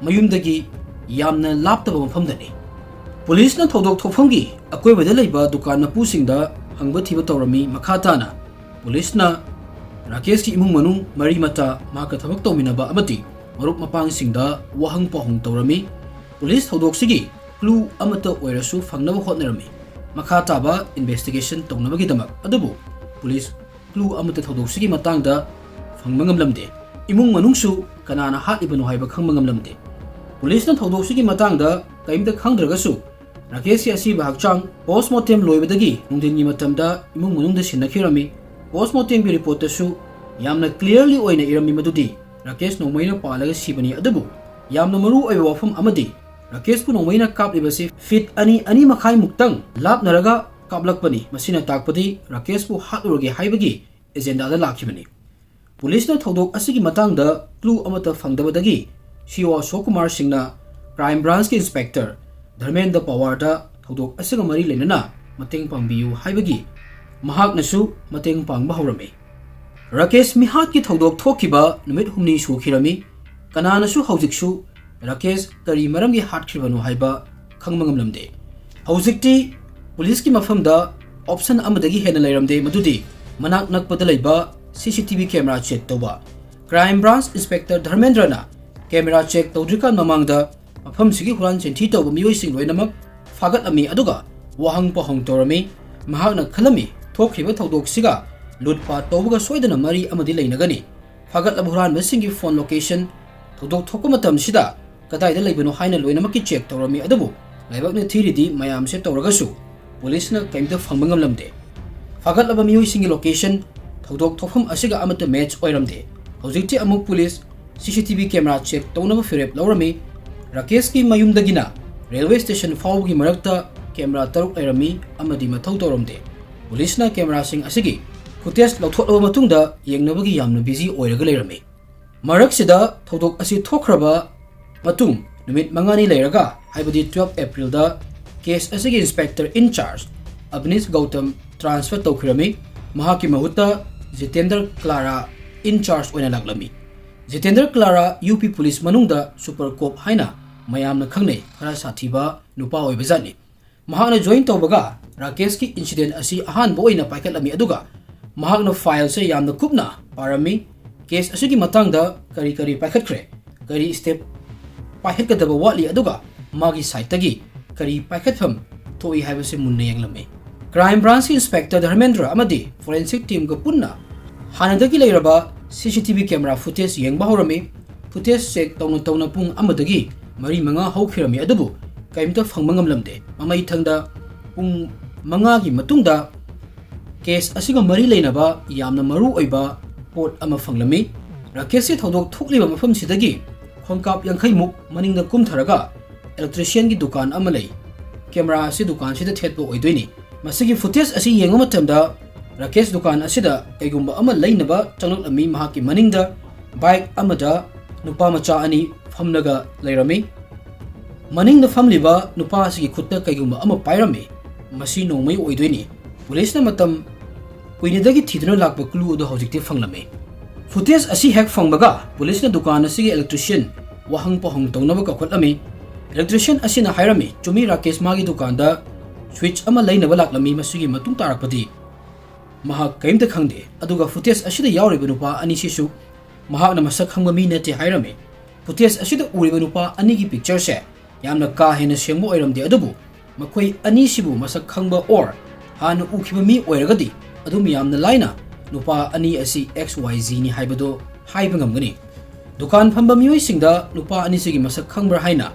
ꯃꯌꯨꯝꯗꯒꯤ ꯌꯥꯝꯅ ꯂꯥꯞꯇꯕ ꯃꯐꯝꯗꯅꯤ꯫ ꯄꯨꯂꯤꯁꯅ ꯊꯧꯗꯣꯛ ꯊꯣꯛꯐꯝꯒꯤ ꯑꯀꯣꯏꯕꯗ ꯂꯩꯕ ꯗꯨꯀꯥꯟ ꯃꯄꯨꯁꯤꯡꯗ ꯍꯪꯕ ꯊꯤꯕ ꯇꯧꯔꯝꯃꯤ꯫ ꯃꯈꯥ ꯇꯥꯅ ꯄꯨꯂꯤꯁꯅ ꯔꯥꯀꯦꯁꯀꯤ ꯏꯃꯨꯡ ꯃꯅꯨꯡ, ꯃꯔꯤ ꯃꯇꯥ, ꯃꯍꯥꯛꯀ ꯊꯕꯛ ꯇꯧꯃꯤꯟꯅꯕ ꯑꯃꯗꯤ ꯃꯔꯨꯞ ꯃꯄꯥꯡꯁꯤꯡꯗ ꯋꯥꯍꯪ ꯄꯥꯎꯍꯪ ꯇꯧꯔꯝꯃꯤ꯫ ꯄꯨꯂꯤꯁ ꯊꯧꯗꯣꯛꯁꯤꯒꯤ ꯀ꯭ꯂꯨ ꯑꯃꯠꯇ ꯑꯣꯏꯔꯁꯨ ꯐꯪꯅꯕ ꯍꯣꯠꯅꯔꯝꯃꯤ꯫ ꯃꯈꯥ ꯇꯥꯕ ꯏꯟꯚꯦꯁꯇꯤꯒꯦꯁꯟ ꯇꯧꯅꯕꯒꯤꯗꯃꯛ꯫ ꯑꯗꯨꯕꯨ ꯄꯨꯂꯤꯁ ꯀ꯭ꯂꯨ ꯑꯃꯠꯇ ꯊꯧꯗꯣꯛꯁꯤꯒꯤ ꯃꯇꯥꯡꯗ ꯐꯪꯕ ꯉꯝꯂꯝꯗꯦ꯫ ꯏꯃꯨꯡ ꯃꯅꯨꯡꯁꯨ ꯀꯅꯥꯅ ꯍꯥꯠꯂꯤꯕꯅꯣ ꯍꯥꯏꯕ ꯈꯪꯕ ꯉꯝꯂꯝꯗꯦ꯫ ꯄꯨꯂꯤꯁꯅ ꯊꯧꯗꯣꯛꯁꯤꯒꯤ ꯃꯇꯥꯡꯗ ꯀꯔꯤꯝꯇ ꯈꯪꯗ꯭ꯔꯒꯁꯨ, ꯔꯥꯀꯦꯁꯀꯤ ꯑꯁꯤꯕ ꯍꯛꯆꯥꯡ ꯄꯣꯁꯃꯣꯔꯇꯦꯝ ꯂꯣꯏꯕꯗꯒꯤ ꯅꯨꯡꯊꯤꯟꯒꯤ ꯃꯇꯝꯗ ꯏꯃꯨꯡ ꯃꯅꯨꯡꯗ ꯁꯤꯟꯅꯈꯤꯔꯝꯃꯤ꯫ ꯄꯣꯁꯃꯣꯔꯇꯦꯝꯒꯤ ꯔꯤꯄꯣꯔꯠꯇꯁꯨ ꯌꯥꯝꯅ ꯀ꯭ꯂꯤꯌꯔꯂꯤ ꯑꯣꯏꯅ ꯏꯔꯝꯃꯤ ꯃꯗꯨꯗꯤ ꯔꯥꯀꯦꯁ ꯅꯣꯡꯃꯩꯅ ꯄꯥꯜꯂꯒ ꯁꯤꯕꯅꯤ꯫ ꯑꯗꯨꯕꯨ ꯌꯥꯝꯅ ꯃꯔꯨ ꯑꯣꯏꯕ ꯋꯥꯐꯝ ꯑꯃꯗꯤ, ꯔꯥꯀꯦꯁꯄꯨ ꯅꯣꯡꯃꯩꯅ ꯀꯥꯞꯂꯤꯕꯁꯤ ꯐꯤꯠ ꯑꯅꯤ, ꯑꯅꯤ ꯃꯈꯥꯏ ꯃꯨꯛꯇꯪ ꯂꯥꯞꯅꯔꯒ ꯀꯥꯞꯂꯛꯄꯅꯤ꯫ ꯃꯁꯤꯅ ꯇꯥꯛꯄꯗꯤ ꯔꯥꯀꯦꯁꯄꯨ ꯍꯥꯠꯂꯨꯔꯒꯦ ꯍꯥꯏꯕꯒꯤ ꯑꯦꯖꯦꯟꯗꯥꯗ ꯂꯥꯛꯈꯤꯕꯅꯤ꯫ ꯄꯨꯂꯤꯁꯅ ꯊꯧꯗꯣꯛ ꯑꯁꯤꯒꯤ ꯃꯇꯥꯡꯗ ꯀ꯭ꯂꯨ ꯑꯃꯠꯇ ꯐꯪꯗꯕꯗꯒꯤ ꯁꯤ ꯑꯣ ꯑꯁꯣꯛ ꯀꯨꯃꯥꯔ ꯁꯤꯡꯅ ꯀ꯭ꯔꯥꯏꯝ ꯕ꯭ꯔꯥꯟꯁꯀꯤ ꯏꯟꯁꯄꯦꯛꯇꯔ ꯙꯔꯃꯦꯟꯗ꯭ꯔ ꯄꯋꯥꯔꯗ ꯊꯧꯗꯣꯛ ꯑꯁꯤꯒ ꯃꯔꯤ ꯂꯩꯅꯅ ꯃꯇꯦꯡ ꯄꯥꯡꯕꯤꯌꯨ ꯍꯥꯏꯕꯒꯤ ꯃꯍꯥꯛꯅꯁꯨ ꯃꯇꯦꯡ ꯄꯥꯡꯕ ꯍꯧꯔꯝꯃꯤ꯫ ꯔꯥꯀꯦꯁ ꯃꯤꯍꯥꯠꯀꯤ ꯊꯧꯗꯣꯛ ꯊꯣꯛꯈꯤꯕ ꯅꯨꯃꯤꯠ ꯍꯨꯝꯅꯤ ꯁꯨꯈꯤꯔꯝꯃꯤ꯫ ꯀꯅꯥꯅꯁꯨ ꯍꯧꯖꯤꯛꯁꯨ ꯔꯥꯀꯦꯁ ꯀꯔꯤ ꯃꯔꯝꯒꯤ ꯍꯥꯠꯈ꯭ꯔꯤꯕꯅꯣ ꯍꯥꯏꯕ ꯈꯪꯕ ꯉꯝꯂꯝꯗꯦ꯫ ꯍꯧꯖꯤꯛꯇꯤ ꯄꯨꯂꯤꯁꯀꯤ ꯃꯐꯝꯗ ꯑꯣꯞꯁꯟ ꯑꯃꯗꯒꯤ ꯍꯦꯟꯅ ꯂꯩꯔꯝꯗꯦ, ꯃꯗꯨꯗꯤ ꯃꯅꯥꯛ ꯅꯛꯄꯗ ꯂꯩꯕ C C T V camera check ꯇꯧꯕ꯫ ꯀ꯭ꯔꯥꯏꯝ ꯕ꯭ꯔꯥꯟꯁ ꯏꯟꯁꯄꯦꯛꯇꯔ ꯙꯔꯃꯦꯟꯗ꯭ꯔꯅ ꯀꯦꯃꯦꯔꯥ ꯆꯦꯛ ꯇꯧꯗ꯭ꯔꯤꯀꯥꯟ ꯃꯃꯥꯡꯗ ꯃꯐꯝꯁꯤꯒꯤ ꯍꯨꯔꯥꯟ ꯆꯤꯟꯊꯤ ꯇꯧꯕ ꯃꯤꯑꯣꯏꯁꯤꯡ ꯂꯣꯏꯅꯃꯛ ꯐꯥꯒꯠꯂꯝꯃꯤ, ꯑꯗꯨꯒ ꯋꯥꯍꯪ ꯄꯥꯎꯍꯪ ꯇꯧꯔꯝꯃꯤ꯫ ꯃꯍꯥꯛꯅ ꯈꯜꯂꯝꯃꯤ, ꯊꯣꯛꯈ꯭ꯔꯤꯕ ꯊꯧꯗꯣꯛꯁꯤꯒ ꯂꯨꯠꯄꯥꯠ ꯇꯧꯕꯒ ꯁꯣꯏꯗꯅ ꯃꯔꯤ ꯑꯃꯗꯤ ꯂꯩꯅꯒꯅꯤ꯫ ꯐꯥꯒꯠꯂꯕ ꯍꯨꯔꯥꯟꯕꯁꯤꯡꯒꯤ ꯐꯣꯟ ꯂꯣꯀꯦꯁꯟ, ꯊꯧꯗꯣꯛ ꯊꯣꯛꯄ ꯃꯇꯝꯁꯤꯗ ꯀꯗꯥꯏꯗ ꯂꯩꯕꯅꯣ ꯍꯥꯏꯅ ꯂꯣꯏꯅꯃꯛꯀꯤ ꯆꯦꯛ ꯇꯧꯔꯝꯃꯤ, ꯑꯗꯨꯕꯨ ꯂꯥꯏꯕꯛꯅ ꯊꯤꯔꯤꯗꯤ ꯃꯌꯥꯝꯁꯦ ꯇꯧꯔꯒꯁꯨ ꯄꯨꯂꯤꯁꯅ ꯀꯔꯤꯝꯇ ꯐꯪꯕ ꯉꯝꯂꯝꯗꯦ꯫ ꯐꯥꯒꯠꯂꯕ ꯃꯤꯑꯣꯏꯁꯤꯡꯒꯤ ꯂꯣꯀꯦꯁꯟ, ꯊꯧꯗꯣꯛ ꯊꯣꯛꯐꯝ ꯑꯁꯤꯒ ꯑꯃꯠꯇ ꯃꯦꯠꯆ ꯑꯣꯏꯔꯝꯗꯦ꯫ ꯍꯧꯖꯤꯛꯇꯤ ꯑꯃꯨꯛ ꯄꯨꯂꯤꯁ ꯁꯤ C T V camera check ꯇꯧꯅꯕ ꯐꯤꯔꯦꯞ ꯂꯧꯔꯝꯃꯤ꯫ ꯔꯥꯀꯦꯁꯀꯤ ꯃꯌꯨꯝꯗꯒꯤꯅ ꯔꯦꯜꯋꯦ ꯁ꯭ꯇꯦꯁꯟ ꯐꯥꯎꯕꯒꯤ ꯃꯔꯛꯇ ꯀꯦꯃꯦꯔꯥ ꯇꯔꯨꯛ ꯂꯩꯔꯝꯃꯤ ꯑꯃꯗꯤ ꯃꯊꯧ ꯇꯧꯔꯝꯗꯦ꯫ ꯄꯨꯂꯤꯁꯅ ꯀꯦꯃꯦꯔꯥꯁꯤꯡ ꯑꯁꯤꯒꯤ ꯐꯨꯇꯦꯖ ꯂꯧꯊꯣꯛꯂꯕ ꯃꯇꯨꯡꯗ ꯌꯦꯡꯅꯕꯒꯤ ꯌꯥꯝꯅ ꯕꯤꯖꯤ ꯑꯣꯏꯔꯒ ꯂꯩꯔꯝꯃꯤ꯫ ꯃꯔꯛꯁꯤꯗ ꯊꯧꯗꯣꯛ ꯑꯁꯤ ꯊꯣꯛꯈ꯭ꯔꯕ ꯃꯇꯨꯡ ꯅꯨꯃꯤꯠ ꯃꯉꯥꯅꯤ ꯂꯩꯔꯒ, ꯍꯥꯏꯕꯗꯤ twelve Aprilꯗ, ꯀꯦꯁ ꯑꯁꯤꯒꯤ ꯏꯟꯁꯄꯦꯛꯇꯔ ꯏꯟ ꯆꯥꯔꯖ ꯑꯕꯅꯤꯁ ꯒꯧꯇꯝ ꯇ꯭ꯔꯥꯟꯁꯐꯔ ꯇꯧꯈꯤꯔꯝꯃꯤ꯫ ꯃꯍꯥꯛꯀꯤ ꯃꯍꯨꯠꯇ ꯖꯤꯇꯦꯟꯗ꯭ꯔ ꯀ꯭ꯂꯥꯔꯥ ꯏꯟ ꯆꯥꯔꯖ ꯑꯣꯏꯅ ꯂꯥꯛꯂꯝꯃꯤ꯫ ꯖꯤꯇꯦꯟꯗ꯭ꯔ ꯀ꯭ꯂꯥꯔꯥ ꯌꯨ ꯄꯤ ꯄꯨꯂꯤꯁ ꯃꯅꯨꯡꯗ ꯁꯨꯄꯔ ꯀꯣꯞ ꯍꯥꯏꯅ ꯃꯌꯥꯝꯅ ꯈꯪꯅꯩ, ꯈꯔ ꯁꯥꯊꯤꯕ ꯅꯨꯄꯥ ꯑꯣꯏꯕꯖꯥꯠꯅꯤ꯫ ꯃꯍꯥꯛꯅ ꯖꯣꯏꯟ ꯇꯧꯕꯒ ꯔꯥꯀꯦꯁꯀꯤ ꯏꯟꯁꯤꯗꯦꯟ ꯑꯁꯤ ꯑꯍꯥꯟꯕ ꯑꯣꯏꯅ ꯄꯥꯏꯈꯠꯂꯝꯃꯤ, ꯑꯗꯨꯒ ꯃꯍꯥꯛꯅ ꯐꯥꯏꯜꯁꯦ ꯌꯥꯝꯅ ꯀꯨꯞꯅ ꯄꯥꯔꯝꯃꯤ꯫ ꯀꯦꯁ ꯑꯁꯤꯒꯤ ꯃꯇꯥꯡꯗ ꯀꯔꯤ ꯀꯔꯤ ꯄꯥꯏꯈꯠꯈ꯭ꯔꯦ, ꯀꯔꯤ ꯁ꯭ꯇꯦꯞ ꯄꯥꯏꯈꯠꯀꯗꯕ ꯋꯥꯠꯂꯤ, ꯑꯗꯨꯒ ꯃꯥꯒꯤ ꯁꯥꯏꯠꯇꯒꯤ ꯀꯔꯤ ꯄꯥꯏꯈꯠꯐꯝ ꯊꯣꯛꯏ ꯍꯥꯏꯕꯁꯤ ꯃꯨꯟꯅ ꯌꯦꯡꯂꯝꯃꯤ꯫ ꯀ꯭ꯔꯥꯏꯝ ꯕ꯭ꯔꯥꯟꯁꯀꯤ ꯏꯟꯁꯄꯦꯛꯇꯔ ꯙꯔꯃꯦꯟꯗ꯭ꯔ ꯑꯃꯗꯤ ꯐꯣꯔꯦꯟꯁꯤꯛ ꯇꯤꯝꯒ ꯄꯨꯟꯅ ꯍꯥꯟꯅꯗꯒꯤ ꯂꯩꯔꯕ ꯁꯤ C T V camera footage ꯌꯦꯡꯕ ꯍꯧꯔꯝꯃꯤ꯫ ꯐꯨꯇꯦꯖ ꯆꯦꯛ ꯇꯧꯅ ꯇꯧꯅ ꯄꯨꯡ ꯑꯃꯗꯒꯤ ꯃꯔꯤ ꯃꯉꯥ ꯍꯧꯈꯤꯔꯝꯃꯤ, ꯑꯗꯨꯕꯨ ꯀꯔꯤꯝꯇ ꯐꯪꯕ ꯉꯝꯂꯝꯗꯦ꯫ ꯃꯃꯩꯊꯪꯗ ꯄꯨꯡ ꯃꯉꯥꯒꯤ ꯃꯇꯨꯡꯗ ꯀꯦꯁ ꯑꯁꯤꯒ ꯃꯔꯤ ꯂꯩꯅꯕ ꯌꯥꯝꯅ ꯃꯔꯨ ꯑꯣꯏꯕ ꯄꯣꯠ ꯑꯃ ꯐꯪꯂꯝꯃꯤ꯫ ꯔꯥꯀꯦꯁꯀꯤ ꯊꯧꯗꯣꯛ ꯊꯣꯛꯂꯤꯕ ꯃꯐꯝꯁꯤꯗꯒꯤ ꯈꯣꯡꯀꯥꯞ ꯌꯥꯡꯈꯩꯃꯨꯛ ꯃꯅꯤꯡꯗ ꯀꯨꯝꯊꯔꯒ ꯏꯂꯦꯛꯇ꯭ꯔꯤꯁꯤꯌꯟꯒꯤ ꯗꯨꯀꯥꯟ ꯑꯃ ꯂꯩ꯫ ꯀꯦꯃꯦꯔꯥ ꯑꯁꯤ ꯗꯨꯀꯥꯟꯁꯤꯗ ꯊꯦꯠꯄ ꯑꯣꯏꯗꯣꯏꯅꯤ꯫ ꯃꯁꯤꯒꯤ ꯐꯨꯇꯦꯖ ꯑꯁꯤ ꯌꯦꯡꯕ ꯃꯇꯝꯗ ꯔꯥꯀꯦꯁ ꯗꯨꯀꯥꯟ ꯑꯁꯤꯗ ꯀꯩꯒꯨꯝꯕ ꯑꯃ ꯂꯩꯅꯕ ꯆꯪꯂꯛꯂꯝꯃꯤ꯫ ꯃꯍꯥꯛꯀꯤ ꯃꯅꯤꯡꯗ ꯕꯥꯏꯛ ꯑꯃꯗ ꯅꯨꯄꯥ ꯃꯆꯥ ꯑꯅꯤ ꯐꯝꯂꯒ ꯂꯩꯔꯝꯃꯤ꯫ ꯃꯅꯤꯡꯗ ꯐꯝꯂꯤꯕ ꯅꯨꯄꯥ ꯑꯁꯤꯒꯤ ꯈꯨꯠꯇ ꯀꯩꯒꯨꯝꯕ ꯑꯃ ꯄꯥꯏꯔꯝꯃꯤ꯫ ꯃꯁꯤ ꯅꯣꯡꯃꯩ ꯑꯣꯏꯗꯣꯏꯅꯤ꯫ ꯄꯨꯂꯤꯁꯅ ꯃꯇꯝ ꯀꯨꯏꯅꯗꯒꯤ ꯊꯤꯗꯨꯅ ꯂꯥꯛꯄ ꯀ꯭ꯂꯨ ꯑꯗꯨ ꯍꯧꯖꯤꯛꯇꯤ ꯐꯪꯂꯝꯃꯤ꯫ ꯐꯨꯇꯦꯖ ꯑꯁꯤ ꯍꯦꯛ ꯐꯪꯕꯒ ꯄꯨꯂꯤꯁꯅ ꯗꯨꯀꯥꯟ ꯑꯁꯤꯒꯤ ꯏꯂꯦꯛꯇ꯭ꯔꯤꯁꯤꯌꯟ ꯋꯥꯍꯪ ꯄꯥꯎꯍꯪ ꯇꯧꯅꯕ ꯀꯧꯈꯠꯂꯝꯃꯤ꯫ ꯏꯂꯦꯛꯇ꯭ꯔꯤꯁꯤꯌꯟ ꯑꯁꯤꯅ ꯍꯥꯏꯔꯝꯃꯤ, ꯆꯨꯝꯃꯤ, ꯔꯥꯀꯦꯁ ꯃꯥꯒꯤ ꯗꯨꯀꯥꯟꯗ ꯁ꯭ꯋꯤꯆ ꯑꯃ ꯂꯩꯅꯕ ꯂꯥꯛꯂꯝꯃꯤ꯫ ꯃꯁꯤꯒꯤ ꯃꯇꯨꯡ ꯇꯥꯔꯛꯄꯗꯤ ꯃꯍꯥꯛ ꯀꯔꯤꯝꯇ ꯈꯪꯗꯦ꯫ ꯑꯗꯨꯒ ꯐꯨꯇꯦꯖ ꯑꯁꯤꯗ ꯌꯥꯎꯔꯤꯕ ꯅꯨꯄꯥ ꯑꯅꯤꯁꯤꯁꯨ ꯃꯍꯥꯛꯅ ꯃꯁꯛ ꯈꯪꯕ ꯃꯤ ꯅꯠꯇꯦ ꯍꯥꯏꯔꯝꯃꯤ꯫ Footage ꯑꯁꯤꯗ ꯎꯔꯤꯕ ꯅꯨꯄꯥ ꯑꯅꯤꯒꯤ picture ꯁꯦ ꯌꯥꯝꯅ ꯀꯥ ꯍꯦꯟꯅ ꯁꯦꯡꯕ ꯑꯣꯏꯔꯝꯗꯦ, ꯑꯗꯨꯕꯨ ꯃꯈꯣꯏ ꯑꯅꯤꯁꯤꯕꯨ ꯃꯁꯛ ꯈꯪꯕ or ꯍꯥꯟꯅ ꯎꯈꯤꯕ ꯃꯤ ꯑꯣꯏꯔꯒꯗꯤ ꯑꯗꯨꯝ ꯌꯥꯝꯅ ꯂꯥꯏꯅ ꯅꯨꯄꯥ ꯑꯅꯤ ꯑꯁꯤ X Y Z ꯅꯤ ꯍꯥꯏꯕꯗꯨ ꯍꯥꯏꯕ ꯉꯝꯒꯅꯤ꯫ ꯗꯨꯀꯥꯟ ꯐꯝꯕ ꯃꯤꯑꯣꯏꯁꯤꯡꯗ ꯅꯨꯄꯥ ꯑꯅꯤꯁꯤꯒꯤ ꯃꯁꯛ ꯈꯪꯕ꯭ꯔꯥ ꯍꯥꯏꯅ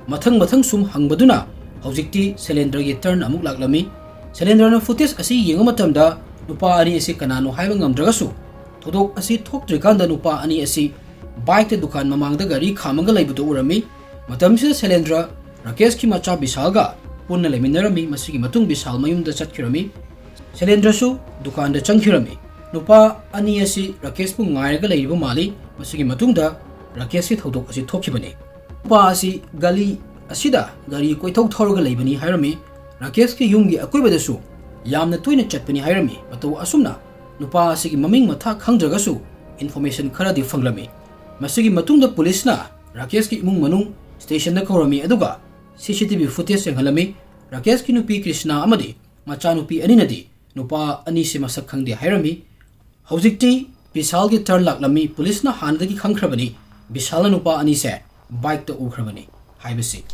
ꯃꯊꯪ ꯃꯊꯪ ꯁꯨꯝ ꯍꯪꯕꯗꯨꯅ ꯍꯧꯖꯤꯛꯇꯤ ꯁꯦꯂꯦꯟꯗ꯭ꯔꯒꯤ turn ꯑꯃꯨꯛ ꯂꯥꯛꯂꯝꯃꯤ꯫ ꯁꯦꯂꯦꯟꯗ꯭ꯔꯅ footage ꯑꯁꯤ ꯌꯦꯡꯕ ꯃꯇꯝꯗ ꯅꯨꯄꯥ ꯑꯅꯤ ꯑꯁꯤ ꯀꯅꯥꯅꯣ ꯍꯥꯏꯕ ꯉꯝꯗ꯭ꯔꯒꯁꯨ, ꯊꯧꯗꯣꯛ ꯑꯁꯤ ꯊꯣꯛꯇ꯭ꯔꯤꯀꯥꯟꯗ ꯅꯨꯄꯥ ꯑꯅꯤ ꯑꯁꯤ bike ꯇ ꯗꯨꯀꯥꯟ ꯃꯃꯥꯡꯗ ꯒꯥꯔꯤ ꯈꯥꯝꯃꯒ ꯂꯩꯕꯗꯨ ꯎꯔꯝꯃꯤ꯫ ꯃꯇꯝꯁꯤꯗ ꯁꯦꯂꯦꯟꯗ꯭ꯔ ꯔꯥꯀꯦꯁꯀꯤ ꯃꯆꯥ ꯕꯤꯁꯥꯜꯒ ꯄꯨꯟꯅ ꯂꯩꯃꯤꯟꯅꯔꯝꯃꯤ꯫ ꯃꯁꯤꯒꯤ ꯃꯇꯨꯡ ꯕꯤꯁꯥꯜ ꯃꯌꯨꯝꯗ ꯆꯠꯈꯤꯔꯝꯃꯤ꯫ ꯁꯦꯂꯦꯟꯗ꯭ꯔꯁꯨ ꯗꯨꯀꯥꯟꯗ ꯆꯪꯈꯤꯔꯝꯃꯤ꯫ ꯅꯨꯄꯥ ꯑꯅꯤ ꯑꯁꯤ ꯔꯥꯀꯦꯁꯄꯨ ꯉꯥꯏꯔꯒ ꯂꯩꯔꯤꯕ ꯃꯥꯜꯂꯤ꯫ ꯃꯁꯤꯒꯤ ꯃꯇꯨꯡꯗ ꯔꯥꯀꯦꯁꯀꯤ ꯊꯧꯗꯣꯛ ꯑꯁꯤ ꯊꯣꯛꯈꯤꯕꯅꯤ꯫ ꯅꯨꯄꯥ ꯑꯁꯤ ꯒꯂꯤ ꯑꯁꯤꯗ ꯒꯥꯔꯤ ꯀꯣꯏꯊꯧ ꯊꯧꯔꯒ ꯂꯩꯕꯅꯤ ꯍꯥꯏꯔꯝꯃꯤ꯫ ꯔꯥꯀꯦꯁꯀꯤ ꯌꯨꯝꯒꯤ ꯑꯀꯣꯏꯕꯗꯁꯨ ꯌꯥꯝꯅ ꯇꯣꯏꯅ ꯆꯠꯄꯅꯤ ꯍꯥꯏꯔꯝꯃꯤ꯫ ꯃꯇꯧ ꯑꯁꯨꯝꯅ ꯅꯨꯄꯥ ꯑꯁꯤꯒꯤ ꯃꯃꯤꯡ ꯃꯊꯥ ꯈꯪꯗ꯭ꯔꯒꯁꯨ information ꯈꯔꯗꯤ ꯐꯪꯂꯝꯃꯤ꯫ ꯃꯁꯤꯒꯤ ꯃꯇꯨꯡꯗ ꯄꯨꯂꯤꯁꯅ ꯔꯥꯀꯦꯁꯀꯤ ꯏꯃꯨꯡ ꯃꯅꯨꯡ station ꯗ ꯀꯧꯔꯝꯃꯤ, ꯑꯗꯨꯒ C C T V footage ꯌꯦꯡꯍꯜꯂꯝꯃꯤ꯫ ꯔꯥꯀꯦꯁꯀꯤ ꯅꯨꯄꯤ ꯀ꯭ꯔꯤꯁꯅꯥ ꯑꯃꯗꯤ ꯃꯆꯥꯅꯨꯄꯤ ꯑꯅꯤꯅꯗꯤ ꯅꯨꯄꯥ ꯑꯅꯤꯁꯤ ꯃꯁꯛ ꯈꯪꯗꯦ ꯍꯥꯏꯔꯝꯃꯤ꯫ ꯍꯧꯖꯤꯛꯇꯤ ꯕꯤꯁꯥꯜꯒꯤ turn ꯂꯥꯛꯂꯝꯃꯤ꯫ ꯄꯨꯂꯤꯁꯅ ꯍꯥꯟꯅꯗꯒꯤ ꯈꯪꯈ꯭ꯔꯕꯅꯤ, ꯕꯤꯁꯥꯜꯅ ꯅꯨꯄꯥ ꯑꯅꯤꯁꯦ bike ꯇ ꯎꯈ꯭ꯔꯕꯅꯤ ꯍꯥꯏꯕꯁꯤ꯫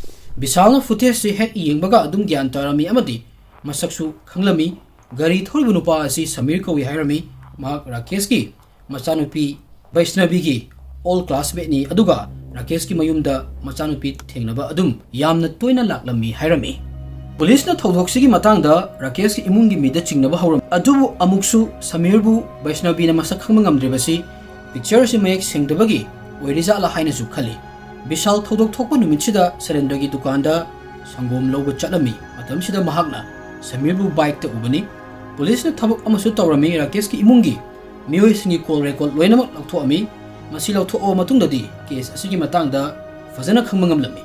ꯕꯤꯁꯥꯜꯅ footage ꯁꯤ ꯍꯦꯛ ꯌꯦꯡꯕꯒ ꯑꯗꯨꯝ ꯒ꯭ꯌꯥꯟ ꯇꯥꯔꯝꯃꯤ ꯑꯃꯗꯤ ꯃꯁꯛꯁꯨ ꯈꯪꯂꯝꯃꯤ꯫ ꯒꯥꯔꯤ ꯊꯧꯔꯤꯕ ꯅꯨꯄꯥ ꯑꯁꯤ ꯁꯃꯤꯔ ꯀꯧꯏ ꯍꯥꯏꯔꯝꯃꯤ꯫ ꯃꯍꯥꯛ ꯔꯥꯀꯦꯁꯀꯤ ꯃꯆꯥꯅꯨꯄꯤ ꯕꯩꯁꯅꯕꯤꯒꯤ old classmate ꯅꯤ, ꯑꯗꯨꯒ ꯔꯥꯀꯦꯁꯀꯤ ꯃꯌꯨꯝꯗ ꯃꯆꯥꯅꯨꯄꯤ ꯊꯦꯡꯅꯕ ꯑꯗꯨꯝ ꯌꯥꯝꯅ ꯇꯣꯏꯅ ꯂꯥꯛꯂꯝꯃꯤ ꯍꯥꯏꯔꯝꯃꯤ꯫ ꯄꯨꯂꯤꯁꯅ ꯊꯧꯗꯣꯛꯁꯤꯒꯤ ꯃꯇꯥꯡꯗ ꯔꯥꯀꯦꯁꯀꯤ ꯏꯃꯨꯡꯒꯤ ꯃꯤꯗ ꯆꯤꯡꯅꯕ ꯍꯧꯔꯝꯃꯤ, ꯑꯗꯨꯕꯨ ꯑꯃꯨꯛꯁꯨ ꯁꯃꯤꯔꯕꯨ ꯕꯩꯁꯅꯕꯤꯅ ꯃꯁꯛ ꯈꯪꯕ ꯉꯝꯗ꯭ꯔꯤꯕꯁꯤ picture ꯑꯁꯤ ꯃꯌꯦꯛ ꯁꯦꯡꯗꯕꯒꯤ ꯑꯣꯏꯔꯤꯖꯥꯠꯂꯥ ꯍꯥꯏꯅꯁꯨ ꯈꯜꯂꯤ꯫ ꯕꯤꯁꯥꯜ ꯊꯧꯗꯣꯛ ꯊꯣꯛꯄ ꯅꯨꯃꯤꯠꯁꯤꯗ ꯁꯦꯂꯦꯟꯗ꯭ꯔꯒꯤ ꯗꯨꯀꯥꯟꯗ ꯁꯪꯒꯣꯝ ꯂꯧꯕ ꯆꯠꯂꯝꯃꯤ꯫ ꯃꯇꯝꯁꯤꯗ ꯃꯍꯥꯛꯅ ꯁꯃꯤꯔꯕꯨ bike ꯇ ꯎꯕꯅꯤ꯫ ꯄꯨꯂꯤꯁꯅ ꯊꯕꯛ ꯑꯃꯁꯨ ꯇꯧꯔꯝꯃꯤ꯫ ꯔꯥꯀꯦꯁꯀꯤ ꯏꯃꯨꯡꯒꯤ ꯃꯤꯑꯣꯏꯁꯤꯡꯒꯤ call record ꯂꯣꯏꯅꯃꯛ ꯂꯧꯊꯣꯛꯑꯝꯃꯤ꯫ ꯃꯁꯤ ꯂꯧꯊꯣꯛꯑꯕ ꯃꯇꯨꯡꯗꯗꯤ case ꯑꯁꯤꯒꯤ ꯃꯇꯥꯡꯗ ꯐꯖꯅ ꯈꯪꯕ ꯉꯝꯂꯝꯃꯤ꯫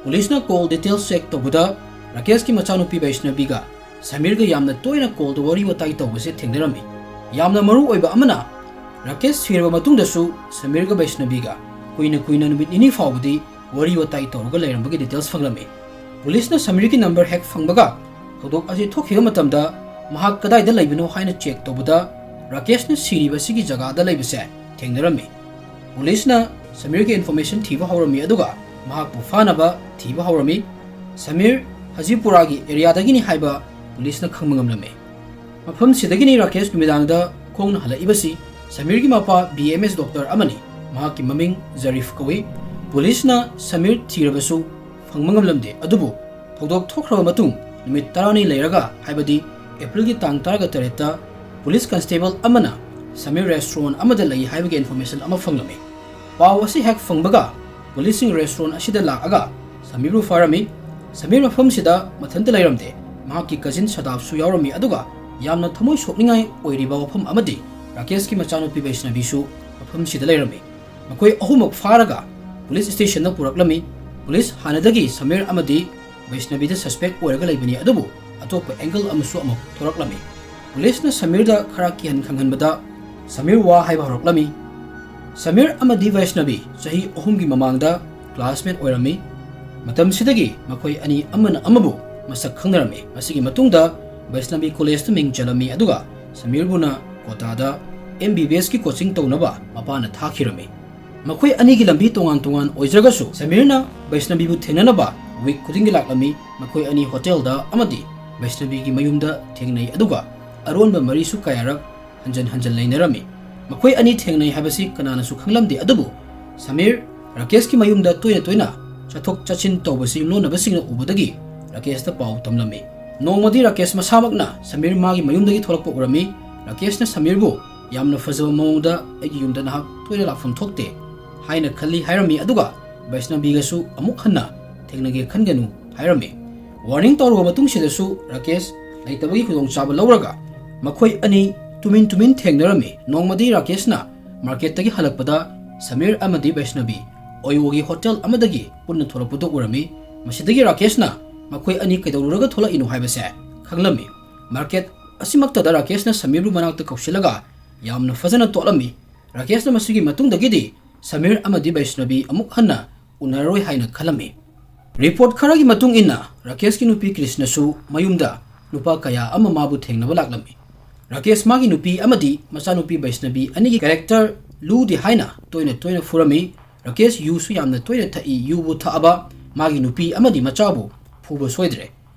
ꯄꯨꯂꯤꯁꯅ call details check ꯇꯧꯕꯗ ꯔꯥꯀꯦꯁꯀꯤ ꯃꯆꯥꯅꯨꯄꯤ ꯕꯩꯁꯅꯕꯤꯒ ꯁꯃꯤꯔꯒ ꯌꯥꯝꯅ ꯇꯣꯏꯅ call ꯗ ꯋꯥꯔꯤ ꯋꯥꯇꯥꯏ ꯇꯧꯕꯁꯦ ꯊꯦꯡꯅꯔꯝꯃꯤ꯫ ꯌꯥꯝꯅ ꯃꯔꯨ ꯑꯣꯏꯕ ꯑꯃꯅ, ꯔꯥꯀꯦꯁ ꯁꯤꯔꯕ ꯃꯇꯨꯡꯗꯁꯨ ꯁꯃꯤꯔꯒ ꯕꯩꯁꯅꯕꯤꯒ ꯀꯨꯏꯅ ꯀꯨꯏꯅ ꯅꯨꯃꯤꯠ ꯅꯤꯅꯤ ꯐꯥꯎꯕꯗꯤ ꯋꯥꯔꯤ ꯋꯥꯇꯥꯏ ꯇꯧꯔꯒ ꯂꯩꯔꯝꯕꯒꯤ details ꯐꯪꯂꯝꯃꯤ꯫ ꯄꯨꯂꯤꯁꯅ ꯁꯃꯤꯔꯒꯤ number ꯍꯦꯛ ꯐꯪꯕꯒ ꯊꯧꯗꯣꯛ ꯑꯁꯤ ꯊꯣꯛꯈꯤꯕ ꯃꯇꯝꯗ ꯃꯍꯥꯛ ꯀꯗꯥꯏꯗ ꯂꯩꯕꯅꯣ ꯍꯥꯏꯅ check ꯇꯧꯕꯗ ꯔꯥꯀꯦꯁꯅ ꯁꯤꯔꯤꯕ ꯑꯁꯤꯒꯤ ꯖꯒꯥꯗ ꯂꯩꯕꯁꯦ ꯊꯦꯡꯅꯔꯝꯃꯤ꯫ ꯄꯨꯂꯤꯁꯅ ꯁꯃꯤꯔꯒꯤ ꯏꯟꯐꯣꯔꯃꯦꯁꯟ ꯊꯤꯕ ꯍꯧꯔꯝꯃꯤ, ꯑꯗꯨꯒ ꯃꯍꯥꯛꯄꯨ ꯐꯥꯅꯕ ꯊꯤꯕ ꯍꯧꯔꯝꯃꯤ꯫ ꯁꯃꯤꯔ ꯍꯖꯤꯄꯨꯔꯥꯒꯤ ꯑꯦꯔꯤꯌꯥꯗꯒꯤꯅꯤ ꯍꯥꯏꯕ ꯄꯨꯂꯤꯁꯅ ꯈꯪꯕ ꯉꯝꯂꯝꯃꯤ꯫ ꯃꯐꯝꯁꯤꯗꯒꯤꯅꯤ ꯔꯥꯀꯦꯁ ꯅꯨꯃꯤꯗꯥꯡꯗ ꯈꯣꯡꯅ ꯍꯜꯂꯛꯏꯕꯁꯤ꯫ ꯁꯃꯤꯔꯒꯤ ꯃꯄꯥ ꯕꯤ ꯑꯦꯝ ꯑꯦꯁ ꯗꯣꯛꯇꯔ ꯑꯃꯅꯤ꯫ ꯃꯍꯥꯛꯀꯤ ꯃꯃꯤꯡ ꯖꯔꯤꯐ ꯀꯧꯏ꯫ ꯄꯨꯂꯤꯁꯅ ꯁꯃꯤꯔ ꯊꯤꯔꯕꯁꯨ ꯐꯪꯕ ꯉꯝꯂꯝꯗꯦ, ꯑꯗꯨꯕꯨ ꯊꯧꯗꯣꯛ ꯊꯣꯛꯈ꯭ꯔꯕ ꯃꯇꯨꯡ ꯅꯨꯃꯤꯠ ꯇꯔꯥꯅꯤ ꯂꯩꯔꯒ, ꯍꯥꯏꯕꯗꯤ ꯑꯦꯄ꯭ꯔꯤꯜꯒꯤ ꯇꯥꯡ ꯇꯔꯥꯒ ꯇꯔꯦꯠꯇ, ꯄꯨꯂꯤꯁ ꯀꯟꯁꯇꯦꯕꯜ ꯑꯃꯅ ꯁꯃꯤꯔ ꯔꯦꯁꯇꯨꯔꯦꯟꯠ ꯑꯃꯗ ꯂꯩ ꯍꯥꯏꯕꯒꯤ ꯏꯟꯐꯣꯔꯃꯦꯁꯟ ꯑꯃ ꯐꯪꯂꯝꯃꯤ꯫ ꯄꯥꯎ ꯑꯁꯤ ꯍꯦꯛ ꯐꯪꯕꯒ ꯄꯨꯂꯤꯁꯁꯤꯡ ꯔꯦꯁꯇꯨꯔꯦꯟꯠ ꯑꯁꯤꯗ ꯂꯥꯛꯑꯒ ꯁꯃꯤꯔꯕꯨ ꯐꯥꯔꯝꯃꯤ꯫ ꯁꯃꯤꯔ ꯃꯐꯝꯁꯤꯗ ꯃꯊꯟꯇ ꯂꯩꯔꯝꯗꯦ, ꯃꯍꯥꯛꯀꯤ ꯀꯖꯤꯟ ꯁꯗꯥꯞꯁꯨ ꯌꯥꯎꯔꯝꯃꯤ, ꯑꯗꯨꯒ ꯌꯥꯝꯅ ꯊꯃꯣꯏ ꯁꯣꯛꯅꯤꯡꯉꯥꯏ ꯑꯣꯏꯔꯤꯕ ꯋꯥꯐꯝ ꯑꯃꯗꯤ ꯔꯥꯀꯦꯁꯀꯤ ꯃꯆꯥꯅꯨꯄꯤ ꯕꯩꯁꯅꯕꯤꯁꯨ ꯃꯐꯝꯁꯤꯗ ꯂꯩꯔꯝꯃꯤ꯫ ꯃꯈꯣꯏ ꯑꯍꯨꯝꯃꯛ ꯐꯥꯔꯒ ꯄꯨꯂꯤꯁ ꯁ꯭ꯇꯦꯁꯟꯗ ꯄꯨꯔꯛꯂꯝꯃꯤ꯫ ꯄꯨꯂꯤꯁ ꯍꯥꯟꯅꯗꯒꯤ ꯁꯃꯤꯔ ꯑꯃꯗꯤ ꯕꯩꯁꯅꯕꯤꯗ ꯁꯁꯄꯦꯛ ꯑꯣꯏꯔꯒ ꯂꯩꯕꯅꯤ, ꯑꯗꯨꯕꯨ ꯑꯇꯣꯞꯄ ꯑꯦꯡꯒꯜ ꯑꯃꯁꯨ ꯑꯃꯨꯛ ꯊꯣꯔꯛꯂꯝꯃꯤ꯫ ꯄꯨꯂꯤꯁꯅ ꯁꯃꯤꯔꯗ ꯈꯔ ꯀꯤꯍꯟ ꯈꯪꯍꯟꯕꯗ ꯁꯃꯤꯔ ꯋꯥ ꯍꯥꯏꯕ ꯍꯧꯔꯛꯂꯝꯃꯤ꯫ ꯁꯃꯤꯔ ꯑꯃꯗꯤ ꯕꯩꯁꯅꯕꯤ ꯆꯍꯤ ꯑꯍꯨꯝꯒꯤ ꯃꯃꯥꯡꯗ ꯀ꯭ꯂꯥꯁꯃꯦꯠ ꯑꯣꯏꯔꯝꯃꯤ꯫ ꯃꯇꯝꯁꯤꯗꯒꯤ ꯃꯈꯣꯏ ꯑꯅꯤ ꯑꯃꯅ ꯑꯃꯕꯨ ꯃꯁꯛ ꯈꯪꯅꯔꯝꯃꯤ꯫ ꯃꯁꯤꯒꯤ ꯃꯇꯨꯡꯗ ꯕꯩꯁꯅꯕꯤ ꯀꯣꯂꯦꯖꯇ ꯃꯤꯡ ꯆꯜꯂꯝꯃꯤ, ꯑꯗꯨꯒ ꯁꯃꯤꯔꯕꯨꯅ ꯀꯣꯇꯥꯗ ꯑꯦꯝ ꯕꯤ ꯕꯤ ꯑꯦꯁꯀꯤ ꯀꯣꯆꯤꯡ ꯇꯧꯅꯕ ꯃꯄꯥꯅ ꯊꯥꯈꯤꯔꯝꯃꯤ꯫ ꯃꯈꯣꯏ ꯑꯅꯤꯒꯤ ꯂꯝꯕꯤ ꯇꯣꯉꯥꯟ ꯇꯣꯉꯥꯟ ꯑꯣꯏꯖꯔꯒꯁꯨ, ꯁꯃꯤꯔꯅ ꯕꯩꯁꯅꯕꯤꯕꯨ ꯊꯦꯡꯅꯅꯕ ꯋꯤꯛ ꯈꯨꯗꯤꯡꯒꯤ ꯂꯥꯛꯂꯝꯃꯤ꯫ ꯃꯈꯣꯏ ꯑꯅꯤ ꯍꯣꯇꯦꯜꯗ ꯑꯃꯗꯤ ꯕꯩꯁꯅꯕꯤꯒꯤ ꯃꯌꯨꯝꯗ ꯊꯦꯡꯅꯩ, ꯑꯗꯨꯒ ꯑꯔꯣꯟꯕ ꯃꯔꯤꯁꯨ ꯀꯌꯥꯔꯛ ꯍꯟꯖꯟ ꯍꯟꯖꯟ ꯂꯩꯅꯔꯝꯃꯤ꯫ ꯃꯈꯣꯏ ꯑꯅꯤ ꯊꯦꯡꯅꯩ ꯍꯥꯏꯕꯁꯤ ꯀꯅꯥꯅꯁꯨ ꯈꯪꯂꯝꯗꯦ, ꯑꯗꯨꯕꯨ ꯁꯃꯤꯔ ꯔꯥꯀꯦꯁꯀꯤ ꯃꯌꯨꯝꯗ ꯇꯣꯏꯅ ꯇꯣꯏꯅ ꯆꯠꯊꯣꯛ ꯆꯠꯁꯤꯟ ꯇꯧꯕꯁꯤ ꯌꯨꯝꯂꯣꯟꯅꯕꯁꯤꯡꯅ ꯎꯕꯗꯒꯤ ꯔꯥꯀꯦꯁꯇ ꯄꯥꯎ ꯇꯝꯂꯝꯃꯤ꯫ ꯅꯣꯡꯃꯗꯤ ꯔꯥꯀꯦꯁ ꯃꯁꯥꯃꯛꯅ ꯁꯃꯤꯔ ꯃꯥꯒꯤ ꯃꯌꯨꯝꯗꯒꯤ ꯊꯣꯛꯂꯛꯄ ꯎꯔꯝꯃꯤ꯫ ꯔꯥꯀꯦꯁꯅ ꯁꯃꯤꯔꯕꯨ ꯌꯥꯝꯅ ꯐꯖꯕ ꯃꯑꯣꯡꯗ "ꯑꯩꯒꯤ ꯌꯨꯝꯗ ꯅꯍꯥꯛ ꯇꯣꯏꯅ ꯂꯥꯛꯐꯝ ꯊꯣꯛꯇꯦ" ꯍꯥꯏꯅ ꯈꯜꯂꯤ ꯍꯥꯏꯔꯝꯃꯤ, ꯑꯗꯨꯒ ꯕꯩꯁꯅꯕꯤꯒꯁꯨ ꯑꯃꯨꯛ ꯍꯟꯅ ꯊꯦꯡꯅꯒꯦ ꯈꯟꯒꯅꯨ ꯍꯥꯏꯔꯝꯃꯤ꯫ ꯋꯥꯔꯅꯤꯡ ꯇꯧꯔꯕ ꯃꯇꯨꯡꯁꯤꯗꯁꯨ ꯔꯥꯀꯦꯁ ꯂꯩꯇꯕꯒꯤ ꯈꯨꯗꯣꯡꯆꯥꯕ ꯂꯧꯔꯒ ꯃꯈꯣꯏ ꯑꯅꯤ ꯇꯨꯃꯤꯟ ꯇꯨꯃꯤꯟ ꯊꯦꯡꯅꯔꯝꯃꯤ꯫ ꯅꯣꯡꯃꯗꯤ ꯔꯥꯀꯦꯁꯅ ꯃꯥꯔꯀꯦꯠꯇꯒꯤ ꯍꯜꯂꯛꯄꯗ ꯁꯃꯤꯔ ꯑꯃꯗꯤ ꯕꯩꯁꯅꯕꯤ ꯑꯣꯌꯣꯒꯤ ꯍꯣꯇꯦꯜ ꯑꯃꯗꯒꯤ ꯄꯨꯟꯅ ꯊꯣꯛꯂꯛꯄꯗꯨ ꯎꯔꯝꯃꯤ꯫ ꯃꯁꯤꯗꯒꯤ ꯔꯥꯀꯦꯁꯅ ꯃꯈꯣꯏ ꯑꯅꯤ ꯀꯩꯗꯧꯔꯨꯔꯒ ꯊꯣꯛꯂꯛꯏꯅꯣ ꯍꯥꯏꯕꯁꯦ ꯈꯪꯂꯝꯃꯤ꯫ ꯃꯥꯔꯀꯦꯠ ꯑꯁꯤꯃꯛꯇꯗ ꯔꯥꯀꯦꯁꯅ ꯁꯃꯤꯔꯕꯨ ꯃꯅꯥꯛꯇ ꯀꯧꯁꯤꯜꯂꯒ ꯌꯥꯝꯅ ꯐꯖꯅ ꯇꯣꯠꯂꯝꯃꯤ꯫ ꯔꯥꯀꯦꯁꯅ ꯃꯁꯤꯒꯤ ꯃꯇꯨꯡꯗꯒꯤꯗꯤ ꯁꯃꯤꯔ ꯑꯃꯗꯤ ꯕꯩꯁꯅꯕꯤ ꯑꯃꯨꯛ ꯍꯟꯅ ꯎꯅꯔꯔꯣꯏ ꯍꯥꯏꯅ ꯈꯜꯂꯝꯃꯤ꯫ ꯔꯤꯄꯣꯔꯠ ꯈꯔꯒꯤ ꯃꯇꯨꯡ ꯏꯟꯅ, ꯔꯥꯀꯦꯁꯀꯤ ꯅꯨꯄꯤ ꯀ꯭ꯔꯤꯁꯅꯁꯨ ꯃꯌꯨꯝꯗ ꯅꯨꯄꯥ ꯀꯌꯥ ꯑꯃ ꯃꯥꯕꯨ ꯊꯦꯡꯅꯕ ꯂꯥꯛꯂꯝꯃꯤ꯫ ꯔꯥꯀꯦꯁ ꯃꯥꯒꯤ ꯅꯨꯄꯤ ꯑꯃꯗꯤ ꯃꯆꯥꯅꯨꯄꯤ ꯕꯩꯁꯅꯕꯤ ꯑꯅꯤꯒꯤ ꯀꯦꯔꯦꯛꯇꯔ ꯂꯨꯗꯦ ꯍꯥꯏꯅ ꯇꯣꯏꯅ ꯇꯣꯏꯅ ꯐꯨꯔꯝꯃꯤ꯫ ꯔꯥꯀꯦꯁ ꯌꯨꯁꯨ ꯌꯥꯝꯅ ꯇꯣꯏꯅ ꯊꯛꯏ꯫ ꯌꯨꯕꯨ ꯊꯛꯑꯕ ꯃꯥꯒꯤ ꯅꯨꯄꯤ ꯑꯃꯗꯤ ꯃꯆꯥꯕꯨ ꯐꯨꯕ ꯁꯣꯏꯗ꯭ꯔꯦ꯫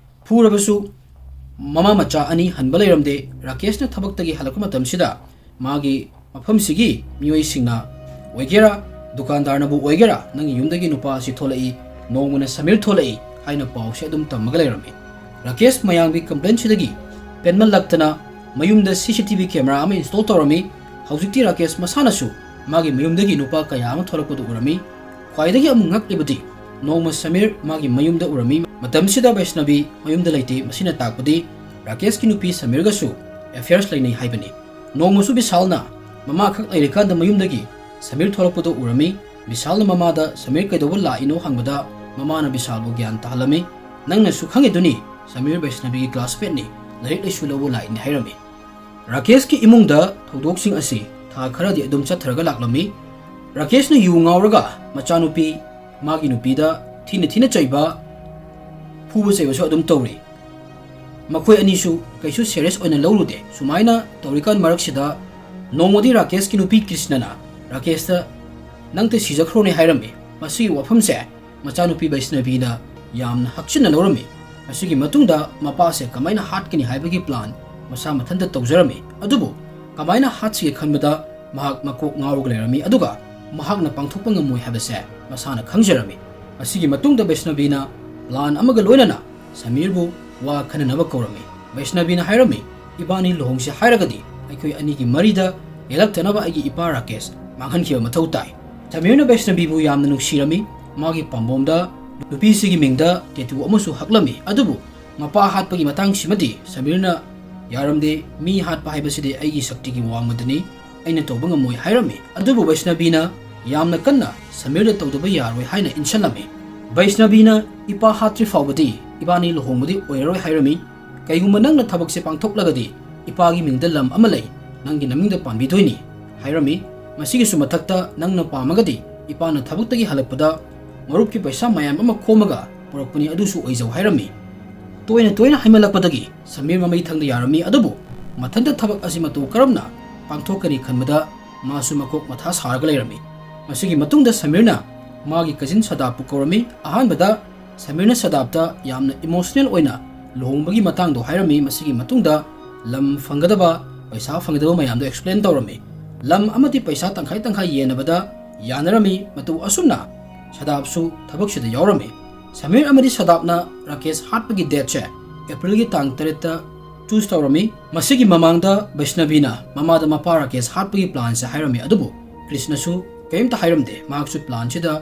ꯐꯨꯔꯕꯁꯨ ꯃꯃꯥ ꯃꯆꯥ ꯑꯅꯤ ꯍꯟꯕ ꯂꯩꯔꯝꯗꯦ꯫ ꯔꯥꯀꯦꯁꯅ ꯊꯕꯛꯇꯒꯤ ꯍꯜꯂꯛꯄ ꯃꯇꯝꯁꯤꯗ ꯃꯥꯒꯤ ꯃꯐꯝꯁꯤꯒꯤ ꯃꯤꯑꯣꯏꯁꯤꯡꯅ ꯑꯣꯏꯒꯦꯔꯥ, ꯗꯨꯀꯥꯟꯗꯥꯔꯅꯕꯨ ꯑꯣꯏꯒꯦꯔꯥ, "ꯅꯪꯒꯤ ꯌꯨꯝꯗꯒꯤ ꯅꯨꯄꯥ ꯑꯁꯤ ꯊꯣꯛꯂꯛꯏ, ꯅꯣꯡꯃꯅ ꯁꯃꯤꯔ ꯊꯣꯛꯂꯛꯏ" ꯍꯥꯏꯅ ꯄꯥꯎꯁꯦ ꯑꯗꯨꯝ ꯇꯝꯃꯒ ꯂꯩꯔꯝꯃꯤ꯫ ꯔꯥꯀꯦꯁ ꯃꯌꯥꯝꯒꯤ ꯀꯝꯄ꯭ꯂꯦꯟꯁꯤꯗꯒꯤ ꯄꯦꯟꯃꯜꯂꯛꯇꯅ ꯃꯌꯨꯝꯗ ꯁꯤ ꯁꯤ ꯇꯤ ꯚꯤ ꯀꯦꯃꯦꯔꯥ ꯑꯃ ꯏꯟꯁꯇꯣꯜ ꯇꯧꯔꯝꯃꯤ꯫ ꯍꯧꯖꯤꯛꯇꯤ ꯔꯥꯀꯦꯁ ꯃꯁꯥꯅꯁꯨ ꯃꯥꯒꯤ ꯃꯌꯨꯝꯗꯒꯤ ꯅꯨꯄꯥ ꯀꯌꯥ ꯑꯃ ꯊꯣꯛꯂꯛꯄꯗꯨ ꯎꯔꯝꯃꯤ꯫ ꯈ꯭ꯋꯥꯏꯗꯒꯤ ꯑꯃꯨꯛ ꯉꯛꯂꯤꯕꯗꯤ, ꯅꯣꯡꯃ ꯁꯃꯤꯔ ꯃꯥꯒꯤ ꯃꯌꯨꯝꯗ ꯎꯔꯝꯃꯤ꯫ ꯃꯇꯝꯁꯤꯗ ꯕꯩꯁꯅꯕꯤ ꯃꯌꯨꯝꯗ ꯂꯩꯇꯦ꯫ ꯃꯁꯤꯅ ꯇꯥꯛꯄꯗꯤ ꯔꯥꯀꯦꯁꯀꯤ ꯅꯨꯄꯤ ꯁꯃꯤꯔꯒꯁꯨ ꯑꯦꯐꯤꯌꯔꯁ ꯂꯩꯅꯩ ꯍꯥꯏꯕꯅꯤ꯫ ꯅꯣꯡꯃꯁꯨ ꯕꯤꯁꯥꯜꯅ ꯃꯃꯥꯈꯛ ꯂꯩꯔꯤꯀꯥꯟꯗ ꯃꯌꯨꯝꯗꯒꯤ ꯁꯃꯤꯔ ꯊꯣꯛꯂꯛꯄꯗꯨ ꯎꯔꯝꯃꯤ꯫ ꯕꯤꯁꯥꯜꯅ ꯃꯃꯥꯗ ꯁꯃꯤꯔ ꯀꯩꯗꯧꯕ ꯂꯥꯛꯏꯅꯣ ꯍꯪꯕꯗ, ꯃꯃꯥꯅ ꯕꯤꯁꯥꯜꯕꯨ ꯒ꯭ꯌꯥꯟ ꯇꯥꯍꯜꯂꯝꯃꯤ꯫ "ꯅꯪꯅꯁꯨ ꯈꯪꯉꯤꯗꯨꯅꯤ, ꯁꯃꯤꯔ ꯕꯩꯁꯅꯕꯤꯒꯤ ꯀ꯭ꯂꯥꯁꯃꯦꯠꯅꯤ, ꯂꯥꯏꯔꯤꯛ ꯂꯥꯏꯁꯨ ꯂꯧꯕ ꯂꯥꯛꯏꯅꯤ" ꯍꯥꯏꯔꯝꯃꯤ꯫ ꯔꯥꯀꯦꯁꯀꯤ ꯏꯃꯨꯡꯗ ꯊꯧꯗꯣꯛꯁꯤꯡ ꯑꯁꯤ ꯊꯥ ꯈꯔꯗꯤ ꯑꯗꯨꯝ ꯆꯠꯊꯔꯒ ꯂꯥꯛꯂꯝꯃꯤ꯫ ꯔꯥꯀꯦꯁꯅ ꯌꯨ ꯉꯥꯎꯔꯒ ꯃꯆꯥꯅꯨꯄꯤ, ꯃꯥꯒꯤ ꯅꯨꯄꯤꯗ ꯊꯤꯅ ꯊꯤꯅ ꯆꯩꯕ, ꯐꯨꯕ ꯆꯩꯕꯁꯨ ꯑꯗꯨꯝ ꯇꯧꯔꯤ꯫ ꯃꯈꯣꯏ ꯑꯅꯤꯁꯨ ꯀꯩꯁꯨ ꯁꯦꯔꯤꯌꯁ ꯑꯣꯏꯅ ꯂꯧꯔꯨꯗꯦ꯫ ꯁꯨꯃꯥꯏꯅ ꯇꯧꯔꯤꯀꯥꯟ ꯃꯔꯛꯁꯤꯗ ꯅꯣꯡꯃꯗꯤ ꯔꯥꯀꯦꯁꯀꯤ ꯅꯨꯄꯤ ꯀ꯭ꯔꯤꯁꯅꯅ ꯔꯥꯀꯦꯁꯇ, "ꯅꯪꯇ ꯁꯤꯖꯈ꯭ꯔꯣꯅꯦ" ꯍꯥꯏꯔꯝꯃꯤ꯫ ꯃꯁꯤꯒꯤ ꯋꯥꯐꯝꯁꯦ ꯃꯆꯥꯅꯨꯄꯤ ꯕꯩꯁꯅꯕꯤꯅ ꯌꯥꯝꯅ ꯍꯛꯆꯤꯟꯅ ꯂꯧꯔꯝꯃꯤ꯫ ꯃꯁꯤꯒꯤ ꯃꯇꯨꯡꯗ ꯃꯄꯥꯁꯦ ꯀꯃꯥꯏꯅ ꯍꯥꯠꯀꯅꯤ ꯍꯥꯏꯕꯒꯤ ꯄ꯭ꯂꯥꯟ ꯃꯁꯥ ꯃꯊꯟꯇ ꯇꯧꯖꯔꯝꯃꯤ꯫ ꯑꯗꯨꯕꯨ ꯀꯃꯥꯏꯅ ꯍꯥꯠꯁꯤꯒꯦ ꯈꯟꯕꯗ ꯃꯍꯥꯛ ꯃꯀꯣꯛ ꯉꯥꯎꯔꯒ ꯂꯩꯔꯝꯃꯤ, ꯑꯗꯨꯒ ꯃꯍꯥꯛꯅ ꯄꯥꯡꯊꯣꯛꯄ ꯉꯝꯃꯣꯏ ꯍꯥꯏꯕꯁꯦ ꯃꯁꯥꯅ ꯈꯪꯖꯔꯝꯃꯤ꯫ ꯃꯁꯤꯒꯤ ꯃꯇꯨꯡꯗ ꯕꯩꯁꯅꯕꯤꯅ ꯄ꯭ꯂꯥꯟ ꯑꯃꯒ ꯂꯣꯏꯅꯅ ꯁꯃꯤꯔꯕꯨ ꯋꯥ ꯈꯟꯅꯅꯕ ꯀꯧꯔꯝꯃꯤ꯫ ꯕꯩꯁꯅꯕꯤꯅ ꯍꯥꯏꯔꯝꯃꯤ, "ꯏꯕꯥꯅꯤ ꯂꯨꯍꯣꯡꯁꯤ ꯍꯥꯏꯔꯒꯗꯤ ꯑꯩꯈꯣꯏ ꯑꯅꯤꯒꯤ ꯃꯔꯤꯗ ꯌꯦꯜꯂꯛꯇꯅꯕ ꯑꯩꯒꯤ ꯏꯄꯥ ꯔꯥꯀꯦꯁ ꯃꯥꯡꯍꯟꯈꯤꯕ ꯃꯊꯧ ꯇꯥꯏ"꯫ ꯁꯃꯤꯔꯅ ꯕꯩꯁꯅꯕꯤꯕꯨ ꯌꯥꯝꯅ ꯅꯨꯡꯁꯤꯔꯝꯃꯤ꯫ ꯃꯥꯒꯤ ꯄꯥꯝꯕꯣꯝꯗ ꯅꯨꯄꯤꯁꯤꯒꯤ ꯃꯤꯡꯗ ꯇꯦꯇꯨ ꯑꯃꯁꯨ ꯍꯛꯂꯝꯃꯤ꯫ ꯑꯗꯨꯕꯨ ꯃꯄꯥ ꯍꯥꯠꯄꯒꯤ ꯃꯇꯥꯡꯁꯤꯃꯗꯤ ꯁꯃꯤꯔꯅ ꯌꯥꯔꯝꯗꯦ꯫ "ꯃꯤ ꯍꯥꯠꯄ ꯍꯥꯏꯕꯁꯤꯗꯤ ꯑꯩꯒꯤ ꯁꯛꯇꯤꯒꯤ ꯋꯥꯡꯃꯗꯅꯤ, ꯑꯩꯅ ꯇꯧꯕ ꯉꯝꯃꯣꯏ" ꯍꯥꯏꯔꯝꯃꯤ꯫ ꯑꯗꯨꯕꯨ ꯕꯩꯁꯅꯕꯤꯅ ꯌꯥꯝꯅ ꯀꯟꯅ ꯁꯃꯤꯔꯗ ꯇꯧꯗꯕ ꯌꯥꯔꯣꯏ ꯍꯥꯏꯅ ꯏꯟꯁꯤꯜꯂꯝꯃꯤ꯫ ꯕꯩꯁꯅꯕꯤꯅ, "ꯏꯄꯥ ꯍꯥꯠꯇ꯭ꯔꯤ ꯐꯥꯎꯕꯗꯤ ꯏꯕꯥꯅꯤ ꯂꯨꯍꯣꯡꯕꯗꯤ ꯑꯣꯏꯔꯔꯣꯏ" ꯍꯥꯏꯔꯝꯃꯤ꯫ "ꯀꯩꯒꯨꯝꯕ ꯅꯪꯅ ꯊꯕꯛꯁꯦ ꯄꯥꯡꯊꯣꯛꯂꯒꯗꯤ ꯏꯄꯥꯒꯤ ꯃꯤꯡꯗ ꯂꯝ ꯑꯃ ꯂꯩ, ꯅꯪꯒꯤ ꯅꯃꯤꯡꯗ ꯄꯥꯟꯕꯤꯗꯣꯏꯅꯤ" ꯍꯥꯏꯔꯝꯃꯤ꯫ "ꯃꯁꯤꯒꯤꯁꯨ ꯃꯊꯛꯇ ꯅꯪꯅ ꯄꯥꯝꯃꯒꯗꯤ ꯏꯄꯥꯅ ꯊꯕꯛꯇꯒꯤ ꯍꯜꯂꯛꯄꯗ ꯃꯔꯨꯞꯀꯤ ꯄꯩꯁꯥ ꯃꯌꯥꯝ ꯑꯃ ꯈꯣꯝꯃꯒ ꯄꯨꯔꯛꯄꯅꯤ, ꯑꯗꯨꯁꯨ ꯑꯣꯏꯖꯧ" ꯍꯥꯏꯔꯝꯃꯤ꯫ ꯇꯣꯏꯅ ꯇꯣꯏꯅ ꯍꯥꯏꯃꯜꯂꯛꯄꯗꯒꯤ ꯁꯃꯤꯔ ꯃꯃꯩ ꯊꯪꯗ ꯌꯥꯔꯝꯃꯤ, ꯑꯗꯨꯕꯨ ꯃꯊꯟꯇ ꯊꯕꯛ ꯑꯁꯤ ꯃꯇꯧ ꯀꯔꯝꯅ ꯄꯥꯡꯊꯣꯛꯀꯅꯤ ꯈꯟꯕꯗ ꯃꯥꯁꯨ ꯃꯀꯣꯛ ꯃꯊꯥ ꯁꯥꯔꯒ ꯂꯩꯔꯝꯃꯤ꯫ ꯃꯁꯤꯒꯤ ꯃꯇꯨꯡꯗ ꯁꯃꯤꯔꯅ ꯃꯥꯒꯤ ꯀꯖꯤꯟ ꯁꯗꯥꯞꯄꯨ ꯀꯧꯔꯝꯃꯤ꯫ ꯑꯍꯥꯟꯕꯗ ꯁꯃꯤꯔꯅ ꯁꯗꯥꯞꯇ ꯌꯥꯝꯅ ꯏꯃꯣꯁꯅꯦꯜ ꯑꯣꯏꯅ ꯂꯨꯍꯣꯡꯕꯒꯤ ꯃꯇꯥꯡꯗꯣ ꯍꯥꯏꯔꯝꯃꯤ꯫ ꯃꯁꯤꯒꯤ ꯃꯇꯨꯡꯗ ꯂꯝ ꯐꯪꯒꯗꯕ, ꯄꯩꯁꯥ ꯐꯪꯒꯗꯕ ꯃꯌꯥꯝꯗꯣ ꯑꯦꯛꯁꯄ꯭ꯂꯦꯟ ꯇꯧꯔꯝꯃꯤ꯫ ꯂꯝ ꯑꯃꯗꯤ ꯄꯩꯁꯥ ꯇꯪꯈꯥꯏ ꯇꯪꯈꯥꯏ ꯌꯦꯟꯅꯕꯗ ꯌꯥꯅꯔꯝꯃꯤ꯫ ꯃꯇꯧ ꯑꯁꯨꯝꯅ ꯁꯗꯥꯞꯁꯨ ꯊꯕꯛꯁꯤꯗ ꯌꯥꯎꯔꯝꯃꯤ꯫ ꯁꯃꯤꯔ ꯑꯃꯗꯤ ꯁꯗꯥꯞꯅ ꯔꯥꯀꯦꯁ ꯍꯥꯠꯄꯒꯤ ꯗꯦꯠꯁꯦ ꯑꯦꯄ꯭ꯔꯤꯜꯒꯤ ꯇꯥꯡ ꯇꯔꯦꯠꯇ ꯆꯨꯁ ꯇꯧꯔꯝꯃꯤ꯫ ꯃꯁꯤꯒꯤ ꯃꯃꯥꯡꯗ ꯕꯩꯁꯅꯕꯤꯅ ꯃꯃꯥꯗ ꯃꯄꯥ ꯔꯥꯀꯦꯁ ꯍꯥꯠꯄꯒꯤ ꯄ꯭ꯂꯥꯟꯁꯦ ꯍꯥꯏꯔꯝꯃꯤ, ꯑꯗꯨꯕꯨ ꯀ꯭ꯔꯤꯁꯅꯁꯨ ꯀꯔꯤꯝꯇ ꯍꯥꯏꯔꯝꯗꯦ꯫ ꯃꯍꯥꯛꯁꯨ ꯄ꯭ꯂꯥꯟꯁꯤꯗ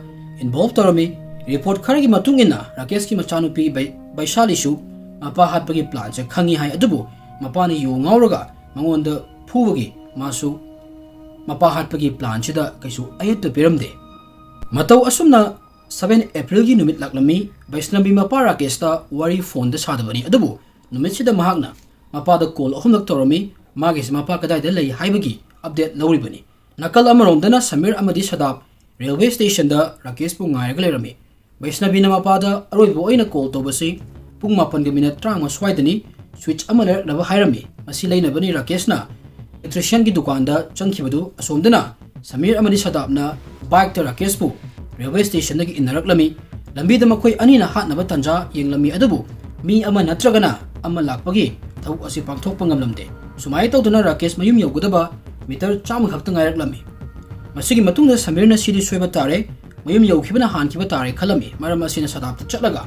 ꯏꯟꯚꯣꯜꯚ ꯇꯧꯔꯝꯃꯤ꯫ ꯔꯤꯄꯣꯔꯠ ꯈꯔꯒꯤ ꯃꯇꯨꯡ ꯏꯟꯅ ꯔꯥꯀꯦꯁꯀꯤ ꯃꯆꯥꯅꯨꯄꯤ ꯕꯩ-, ꯕꯩꯁꯥꯂꯤꯁꯨ ꯃꯄꯥ ꯍꯥꯠꯄꯒꯤ ꯄ꯭ꯂꯥꯟꯁꯦ ꯈꯪꯉꯤ ꯍꯥꯏ, ꯑꯗꯨꯕꯨ ꯃꯄꯥꯅ ꯌꯨ ꯉꯥꯎꯔꯒ ꯃꯉꯣꯟꯗ ꯐꯨꯕꯒꯤ ꯃꯥꯁꯨ ꯃꯄꯥ ꯍꯥꯠꯄꯒꯤ ꯄ꯭ꯂꯥꯟꯁꯤꯗ ꯀꯩꯁꯨ ꯑꯌꯦꯠꯄ ꯄꯤꯔꯝꯗꯦ꯫ ꯃꯇꯧ ꯑꯁꯨꯝꯅ ꯁꯚꯦꯟ ꯑꯦꯄ꯭ꯔꯤꯜꯒꯤ ꯅꯨꯃꯤꯠ ꯂꯥꯛꯂꯝꯃꯤ꯫ ꯕꯩꯁꯅꯕꯤ ꯃꯄꯥ ꯔꯥꯀꯦꯁꯇ ꯋꯥꯔꯤ ꯐꯣꯟꯗ ꯁꯥꯗꯕꯅꯤ, ꯑꯗꯨꯕꯨ ꯅꯨꯃꯤꯠꯁꯤꯗ ꯃꯍꯥꯛꯅ ꯃꯄꯥꯗ ꯀꯣꯜ ꯑꯍꯨꯝꯂꯛ ꯇꯧꯔꯝꯃꯤ꯫ ꯃꯥꯒꯤꯁꯤ ꯃꯄꯥ ꯀꯗꯥꯏꯗ ꯂꯩ ꯍꯥꯏꯕꯒꯤ ꯑꯞꯗꯦꯠ ꯂꯧꯔꯤꯕꯅꯤ꯫ ꯅꯥꯀꯜ ꯑꯃꯔꯣꯝꯗꯅ ꯁꯃꯤꯔ ꯑꯃꯗꯤ ꯁꯗꯥꯞ ꯔꯦꯜꯋꯦ ꯁ꯭ꯇꯦꯁꯟꯗ ꯔꯥꯀꯦꯁꯄꯨ ꯉꯥꯏꯔꯒ ꯂꯩꯔꯝꯃꯤ꯫ ꯕꯩꯁꯅꯕꯤꯅ ꯃꯄꯥꯗ ꯑꯔꯣꯏꯕ ꯑꯣꯏꯅ ꯀꯣꯜ ꯇꯧꯕꯁꯤ ꯄꯨꯡ ꯃꯥꯄꯟꯒ ꯃꯤꯅꯠ ꯇꯔꯥꯃꯉꯥ ꯁ꯭ꯋꯥꯏꯗꯅꯤ꯫ ꯁ꯭ꯋꯤꯆ ꯑꯃ ꯂꯩꯔꯛꯅꯕ ꯍꯥꯏꯔꯝꯃꯤ꯫ ꯃꯁꯤ ꯂꯩꯅꯕꯅꯤ ꯔꯥꯀꯦꯁꯅ ꯏꯂꯦꯛꯇ꯭ꯔꯤꯁꯤꯌꯟꯒꯤ ꯗꯨꯀꯥꯟꯗ ꯆꯪꯈꯤꯕꯗꯨ꯫ ꯑꯁꯣꯝꯗꯅ ꯁꯃꯤꯔ ꯑꯃꯗꯤ ꯁꯗꯥꯞꯅ ꯕꯥꯏꯛꯇ ꯔꯥꯀꯦꯁꯄꯨ ꯔꯦꯜꯋꯦ ꯁ꯭ꯇꯦꯁꯟꯗꯒꯤ ꯏꯟꯅꯔꯛꯂꯝꯃꯤ꯫ ꯂꯝꯕꯤꯗ ꯃꯈꯣꯏ ꯑꯅꯤꯅ ꯍꯥꯠꯅꯕ ꯇꯥꯟꯖꯥ ꯌꯦꯡꯂꯝꯃꯤ, ꯑꯗꯨꯕꯨ ꯃꯤ ꯑꯃ ꯅꯠꯇ꯭ꯔꯒꯅ ꯑꯃ ꯂꯥꯛꯄꯒꯤ ꯊꯕꯛ ꯑꯁꯤ ꯄꯥꯡꯊꯣꯛꯄ ꯉꯝꯂꯝꯗꯦ꯫ ꯁꯨꯃꯥꯏꯅ ꯇꯧꯗꯨꯅ ꯔꯥꯀꯦꯁ ꯃꯌꯨꯝ ꯌꯧꯒꯗꯕ ꯃꯤꯇꯔ ꯆꯥꯝꯃ ꯈꯛꯇ ꯉꯥꯏꯔꯛꯂꯝꯃꯤ꯫ ꯃꯁꯤꯒꯤ ꯃꯇꯨꯡꯗ ꯁꯃꯤꯔꯅ ꯁꯤꯗꯤ ꯁꯣꯏꯕ ꯇꯥꯔꯦ, ꯃꯌꯨꯝ ꯌꯧꯈꯤꯕꯅ ꯍꯥꯟꯈꯤꯕ ꯇꯥꯔꯦ ꯈꯜꯂꯝꯃꯤ꯫ ꯃꯔꯝ ꯑꯁꯤꯅ ꯁꯗꯥꯞꯇ ꯆꯠꯂꯒ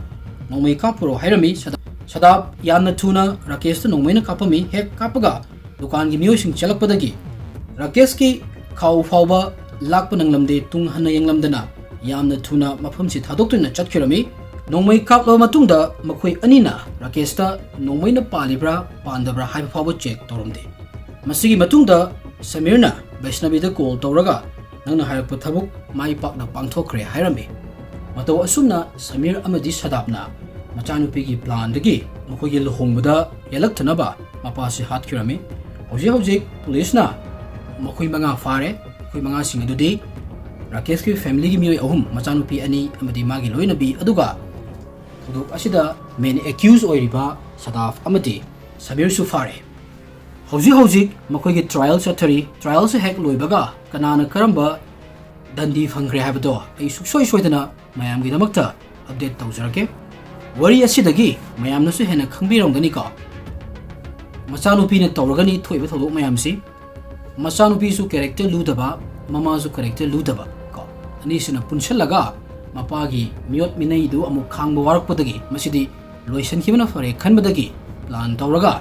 ꯅꯣꯡꯃꯩ ꯀꯥꯞꯄꯨꯔꯣ ꯍꯥꯏꯔꯝꯃꯤ꯫ ꯁꯗꯥꯞ, ꯁꯗꯥꯞ ꯌꯥꯝꯅ ꯊꯨꯅ ꯔꯥꯀꯦꯁꯇ ꯅꯣꯡꯃꯩꯅ ꯀꯥꯞꯄꯝꯃꯤ꯫ ꯍꯦꯛ ꯀꯥꯞꯄꯒ ꯗꯨꯀꯥꯟꯒꯤ ꯃꯤꯑꯣꯏꯁꯤꯡ ꯆꯦꯜꯂꯛꯄꯗꯒꯤ ꯔꯥꯀꯦꯁꯀꯤ ꯈꯥꯎ ꯐꯥꯎꯕ ꯂꯥꯛꯄ ꯅꯪꯂꯝꯗꯦ꯫ ꯇꯨꯡ ꯍꯟꯅ ꯌꯦꯡꯂꯝꯗꯅ ꯌꯥꯝꯅ ꯊꯨꯅ ꯃꯐꯝꯁꯤ ꯊꯥꯗꯣꯛꯇꯨꯅ ꯆꯠꯈꯤꯔꯝꯃꯤ꯫ ꯅꯣꯡꯃꯩ ꯀꯥꯞꯂꯕ ꯃꯇꯨꯡꯗ ꯃꯈꯣꯏ ꯑꯅꯤꯅ ꯔꯥꯀꯦꯁꯇ ꯅꯣꯡꯃꯩꯅ ꯄꯥꯜꯂꯤꯕ꯭ꯔꯥ ꯄꯥꯟꯗꯕ꯭ꯔꯥ ꯍꯥꯏꯕ ꯐꯥꯎꯕ ꯆꯦꯛ ꯇꯧꯔꯝꯗꯦ꯫ ꯃꯁꯤꯒꯤ ꯃꯇꯨꯡꯗ ꯁꯃꯤꯔꯅ ꯕꯩꯁꯅꯕꯤꯗ ꯀꯣꯜ ꯇꯧꯔꯒ, "ꯅꯪꯅ ꯍꯥꯏꯔꯛꯄ ꯊꯕꯛ ꯃꯥꯏ ꯄꯥꯛꯅ ꯄꯥꯡꯊꯣꯛꯈ꯭ꯔꯦ" ꯍꯥꯏꯔꯝꯃꯤ꯫ ꯃꯇꯧ ꯑꯁꯨꯝꯅ ꯁꯃꯤꯔ ꯑꯃꯗꯤ ꯁꯗꯥꯞꯅ ꯃꯆꯥꯅꯨꯄꯤꯒꯤ ꯄ꯭ꯂꯥꯟꯗꯒꯤ ꯃꯈꯣꯏꯒꯤ ꯂꯨꯍꯣꯡꯕꯗ ꯌꯦꯜꯂꯛꯇꯅꯕ ꯃꯄꯥꯁꯤ ꯍꯥꯠꯈꯤꯔꯝꯃꯤ꯫ ꯍꯧꯖꯤꯛ ꯍꯧꯖꯤꯛ ꯄꯨꯂꯤꯁꯅ ꯃꯈꯣꯏ ꯃꯉꯥ ꯐꯥꯔꯦ꯫ ꯃꯈꯣꯏ ꯃꯉꯥꯁꯤꯡ ꯑꯗꯨꯗꯤ ꯔꯥꯀꯦꯁꯀꯤ ꯐꯦꯃꯤꯂꯤꯒꯤ ꯃꯤꯑꯣꯏ ꯑꯍꯨꯝ, ꯃꯆꯥꯅꯨꯄꯤ ꯑꯅꯤ ꯑꯃꯗꯤ ꯃꯥꯒꯤ ꯂꯣꯏꯅꯕꯤ, ꯑꯗꯨꯒ ꯊꯧꯗꯣꯛ ꯑꯁꯤꯗ ꯃꯦꯟ ꯑꯦꯀ꯭ꯌꯨꯁ ꯑꯣꯏꯔꯤꯕ ꯁꯗꯥꯞ ꯑꯃꯗꯤ ꯁꯃꯤꯔꯁꯨ ꯐꯥꯔꯦ꯫ ꯍꯧꯖꯤꯛ ꯍꯧꯖꯤꯛ ꯃꯈꯣꯏꯒꯤ ꯇ꯭ꯔꯥꯏꯌꯦꯜ ꯆꯠꯊꯔꯤ꯫ ꯇ꯭ꯔꯥꯏꯌꯦꯜꯁꯦ ꯍꯦꯛ ꯂꯣꯏꯕꯒ ꯀꯅꯥꯅ ꯀꯔꯝꯕ ꯗꯟꯗꯤ ꯐꯪꯈ꯭ꯔꯦ ꯍꯥꯏꯕꯗꯣ ꯑꯩ ꯁꯨꯡꯁꯣꯏ ꯁꯣꯏꯗꯅ ꯃꯌꯥꯝꯒꯤꯗꯃꯛꯇ ꯑꯞꯗꯦꯠ ꯇꯧꯖꯔꯛꯀꯦ꯫ ꯋꯥꯔꯤ ꯑꯁꯤꯗꯒꯤ ꯃꯌꯥꯝꯅꯁꯨ ꯍꯦꯟꯅ ꯈꯪꯕꯤꯔꯝꯒꯅꯤꯀꯣ, ꯃꯆꯥꯅꯨꯄꯤꯅ ꯇꯧꯔꯒꯅꯤ ꯊꯣꯛꯏꯕ ꯊꯧꯗꯣꯛ ꯃꯌꯥꯝꯁꯤ꯫ ꯃꯆꯥꯅꯨꯄꯤꯁꯨ ꯀꯦꯔꯦꯛꯇꯔ ꯂꯨꯗꯕ, ꯃꯃꯥꯁꯨ ꯀꯦꯔꯦꯛꯇꯔ ꯂꯨꯗꯕ ꯀꯣ, ꯑꯅꯤꯁꯤꯅ ꯄꯨꯟꯁꯤꯜꯂꯒ ꯃꯄꯥꯒꯤ ꯃꯤꯑꯣꯠ ꯃꯤꯅꯩꯗꯨ ꯑꯃꯨꯛ ꯈꯥꯡꯕ ꯋꯥꯔꯛꯄꯗꯒꯤ ꯃꯁꯤꯗꯤ ꯂꯣꯏꯁꯤꯟꯈꯤꯕꯅ ꯐꯔꯦ ꯈꯟꯕꯗꯒꯤ ꯄ꯭ꯂꯥꯟ ꯇꯧꯔꯒ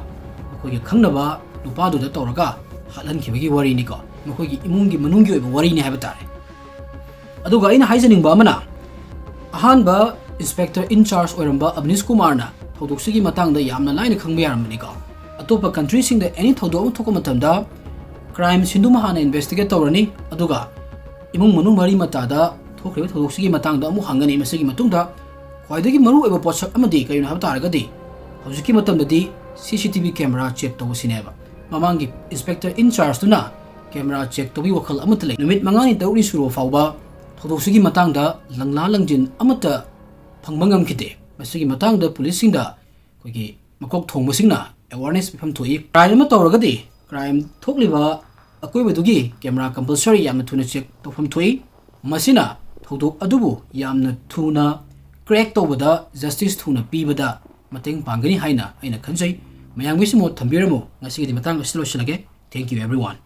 ꯃꯈꯣꯏꯒꯤ ꯈꯪꯅꯕ ꯅꯨꯄꯥꯗꯨꯗ ꯇꯧꯔꯒ ꯍꯥꯠꯍꯟꯈꯤꯕꯒꯤ ꯋꯥꯔꯤꯅꯤꯀꯣ꯫ ꯃꯈꯣꯏꯒꯤ ꯏꯃꯨꯡꯒꯤ ꯃꯅꯨꯡꯒꯤ ꯑꯣꯏꯕ ꯋꯥꯔꯤꯅꯤ ꯍꯥꯏꯕ ꯇꯥꯔꯦ꯫ ꯑꯗꯨꯒ ꯑꯩꯅ ꯍꯥꯏꯖꯅꯤꯡꯕ ꯑꯃꯅ, ꯑꯍꯥꯟꯕ ꯏꯟꯁꯄꯦꯛꯇꯔ ꯏꯟ ꯆꯥꯔꯖ ꯑꯣꯏꯔꯝꯕ ꯑꯕꯅꯤꯁ ꯀꯨꯃꯥꯔꯅ ꯊꯧꯗꯣꯛꯁꯤꯒꯤ ꯃꯇꯥꯡꯗ ꯌꯥꯝꯅ ꯂꯥꯏꯅ ꯈꯪꯕ ꯌꯥꯔꯝꯕꯅꯤꯀꯣ꯫ ꯑꯇꯣꯞꯄ ꯀꯟꯇ꯭ꯔꯤꯁꯤꯡꯗ ꯑꯦꯅꯤ ꯊꯧꯗꯣꯛ ꯑꯃ ꯊꯣꯛꯄ ꯃꯇꯝꯗ ꯀ꯭ꯔꯥꯏꯝ ꯁꯤꯟꯗꯨꯃ ꯍꯥꯟꯅ ꯏꯟꯚꯦꯁꯇꯤꯒꯦꯠ ꯇꯧꯔꯅꯤ, ꯑꯗꯨꯒ ꯏꯃꯨꯡ ꯃꯅꯨꯡ ꯃꯔꯤ ꯃꯇꯥꯗ ꯊꯣꯛꯈ꯭ꯔꯤꯕ ꯊꯧꯗꯣꯛꯁꯤꯒꯤ ꯃꯇꯥꯡꯗ ꯑꯃꯨꯛ ꯍꯪꯒꯅꯤ꯫ ꯃꯁꯤꯒꯤ ꯃꯇꯨꯡꯗ ꯈ꯭ꯋꯥꯏꯗꯒꯤ ꯃꯔꯨꯑꯣꯏꯕ ꯄꯣꯠꯁꯛ ꯑꯃꯗꯤ ꯀꯔꯤꯅꯣ ꯍꯥꯏꯕ ꯇꯥꯔꯒꯗꯤ, ꯍꯧꯖꯤꯛꯀꯤ ꯃꯇꯝꯗꯗꯤ C C T V camera check ꯇꯧꯕꯁꯤꯅꯦꯕ꯫ ꯃꯃꯥꯡꯒꯤ ꯏꯟꯁꯄꯦꯛꯇꯔ ꯏꯟ ꯆꯥꯔꯖꯇꯨꯅ ꯀꯦꯃꯦꯔꯥ ꯆꯦꯛ ꯇꯧꯕꯒꯤ ꯋꯥꯈꯜ ꯑꯃꯠꯇ ꯂꯩ꯫ ꯅꯨꯃꯤꯠ ꯃꯉꯥꯅꯤ ꯇꯔꯨꯛꯅꯤ ꯁꯨꯔꯕ ꯐꯥꯎꯕ ꯊꯧꯗꯣꯛꯁꯤꯒꯤ ꯃꯇꯥꯡꯗ ꯂꯪꯂꯥ ꯂꯪꯖꯤꯟ ꯑꯃꯠꯇ ꯐꯪꯕ ꯉꯝꯈꯤꯗꯦ꯫ ꯃꯁꯤꯒꯤ ꯃꯇꯥꯡꯗ ꯄꯨꯂꯤꯁꯁꯤꯡꯗ ꯑꯩꯈꯣꯏꯒꯤ ꯃꯀꯣꯛ ꯊꯣꯡꯕꯁꯤꯡꯅ ꯑꯦꯋꯥꯔꯅꯦꯁ ꯄꯤꯐꯝ ꯊꯣꯛꯏ꯫ ꯀ꯭ꯔꯥꯏꯝ ꯑꯃ ꯇꯧꯔꯒꯗꯤ ꯀ꯭ꯔꯥꯏꯝ ꯊꯣꯛꯂꯤꯕ ꯑꯀꯣꯏꯕꯗꯨꯒꯤ ꯀꯦꯃꯦꯔꯥ ꯀꯝꯄꯜꯁꯔꯤ ꯌꯥꯝꯅ ꯊꯨꯅ ꯆꯦꯛ ꯇꯧꯐꯝ ꯊꯣꯛꯏ꯫ ꯃꯁꯤꯅ ꯊꯧꯗꯣꯛ ꯑꯗꯨꯕꯨ ꯌꯥꯝꯅ ꯊꯨꯅ ꯀ꯭ꯔꯦꯛ ꯇꯧꯕꯗ ꯖꯁꯇꯤꯁ ꯊꯨꯅ ꯄꯤꯕꯗ ꯃꯇꯦꯡ ꯄꯥꯡꯒꯅꯤ ꯍꯥꯏꯅ ꯑꯩꯅ ꯈꯟꯖꯩ꯫ ꯃꯌꯥꯝꯒꯤꯁꯨ ꯃꯣꯠ ꯊꯝꯕꯤꯔꯝꯃꯨ꯫ ꯉꯁꯤꯒꯤꯗꯤ ꯃꯇꯥꯡ ꯑꯁꯤꯗ ꯂꯣꯏꯁꯤꯜꯂꯒꯦ꯫ Thank you everyone.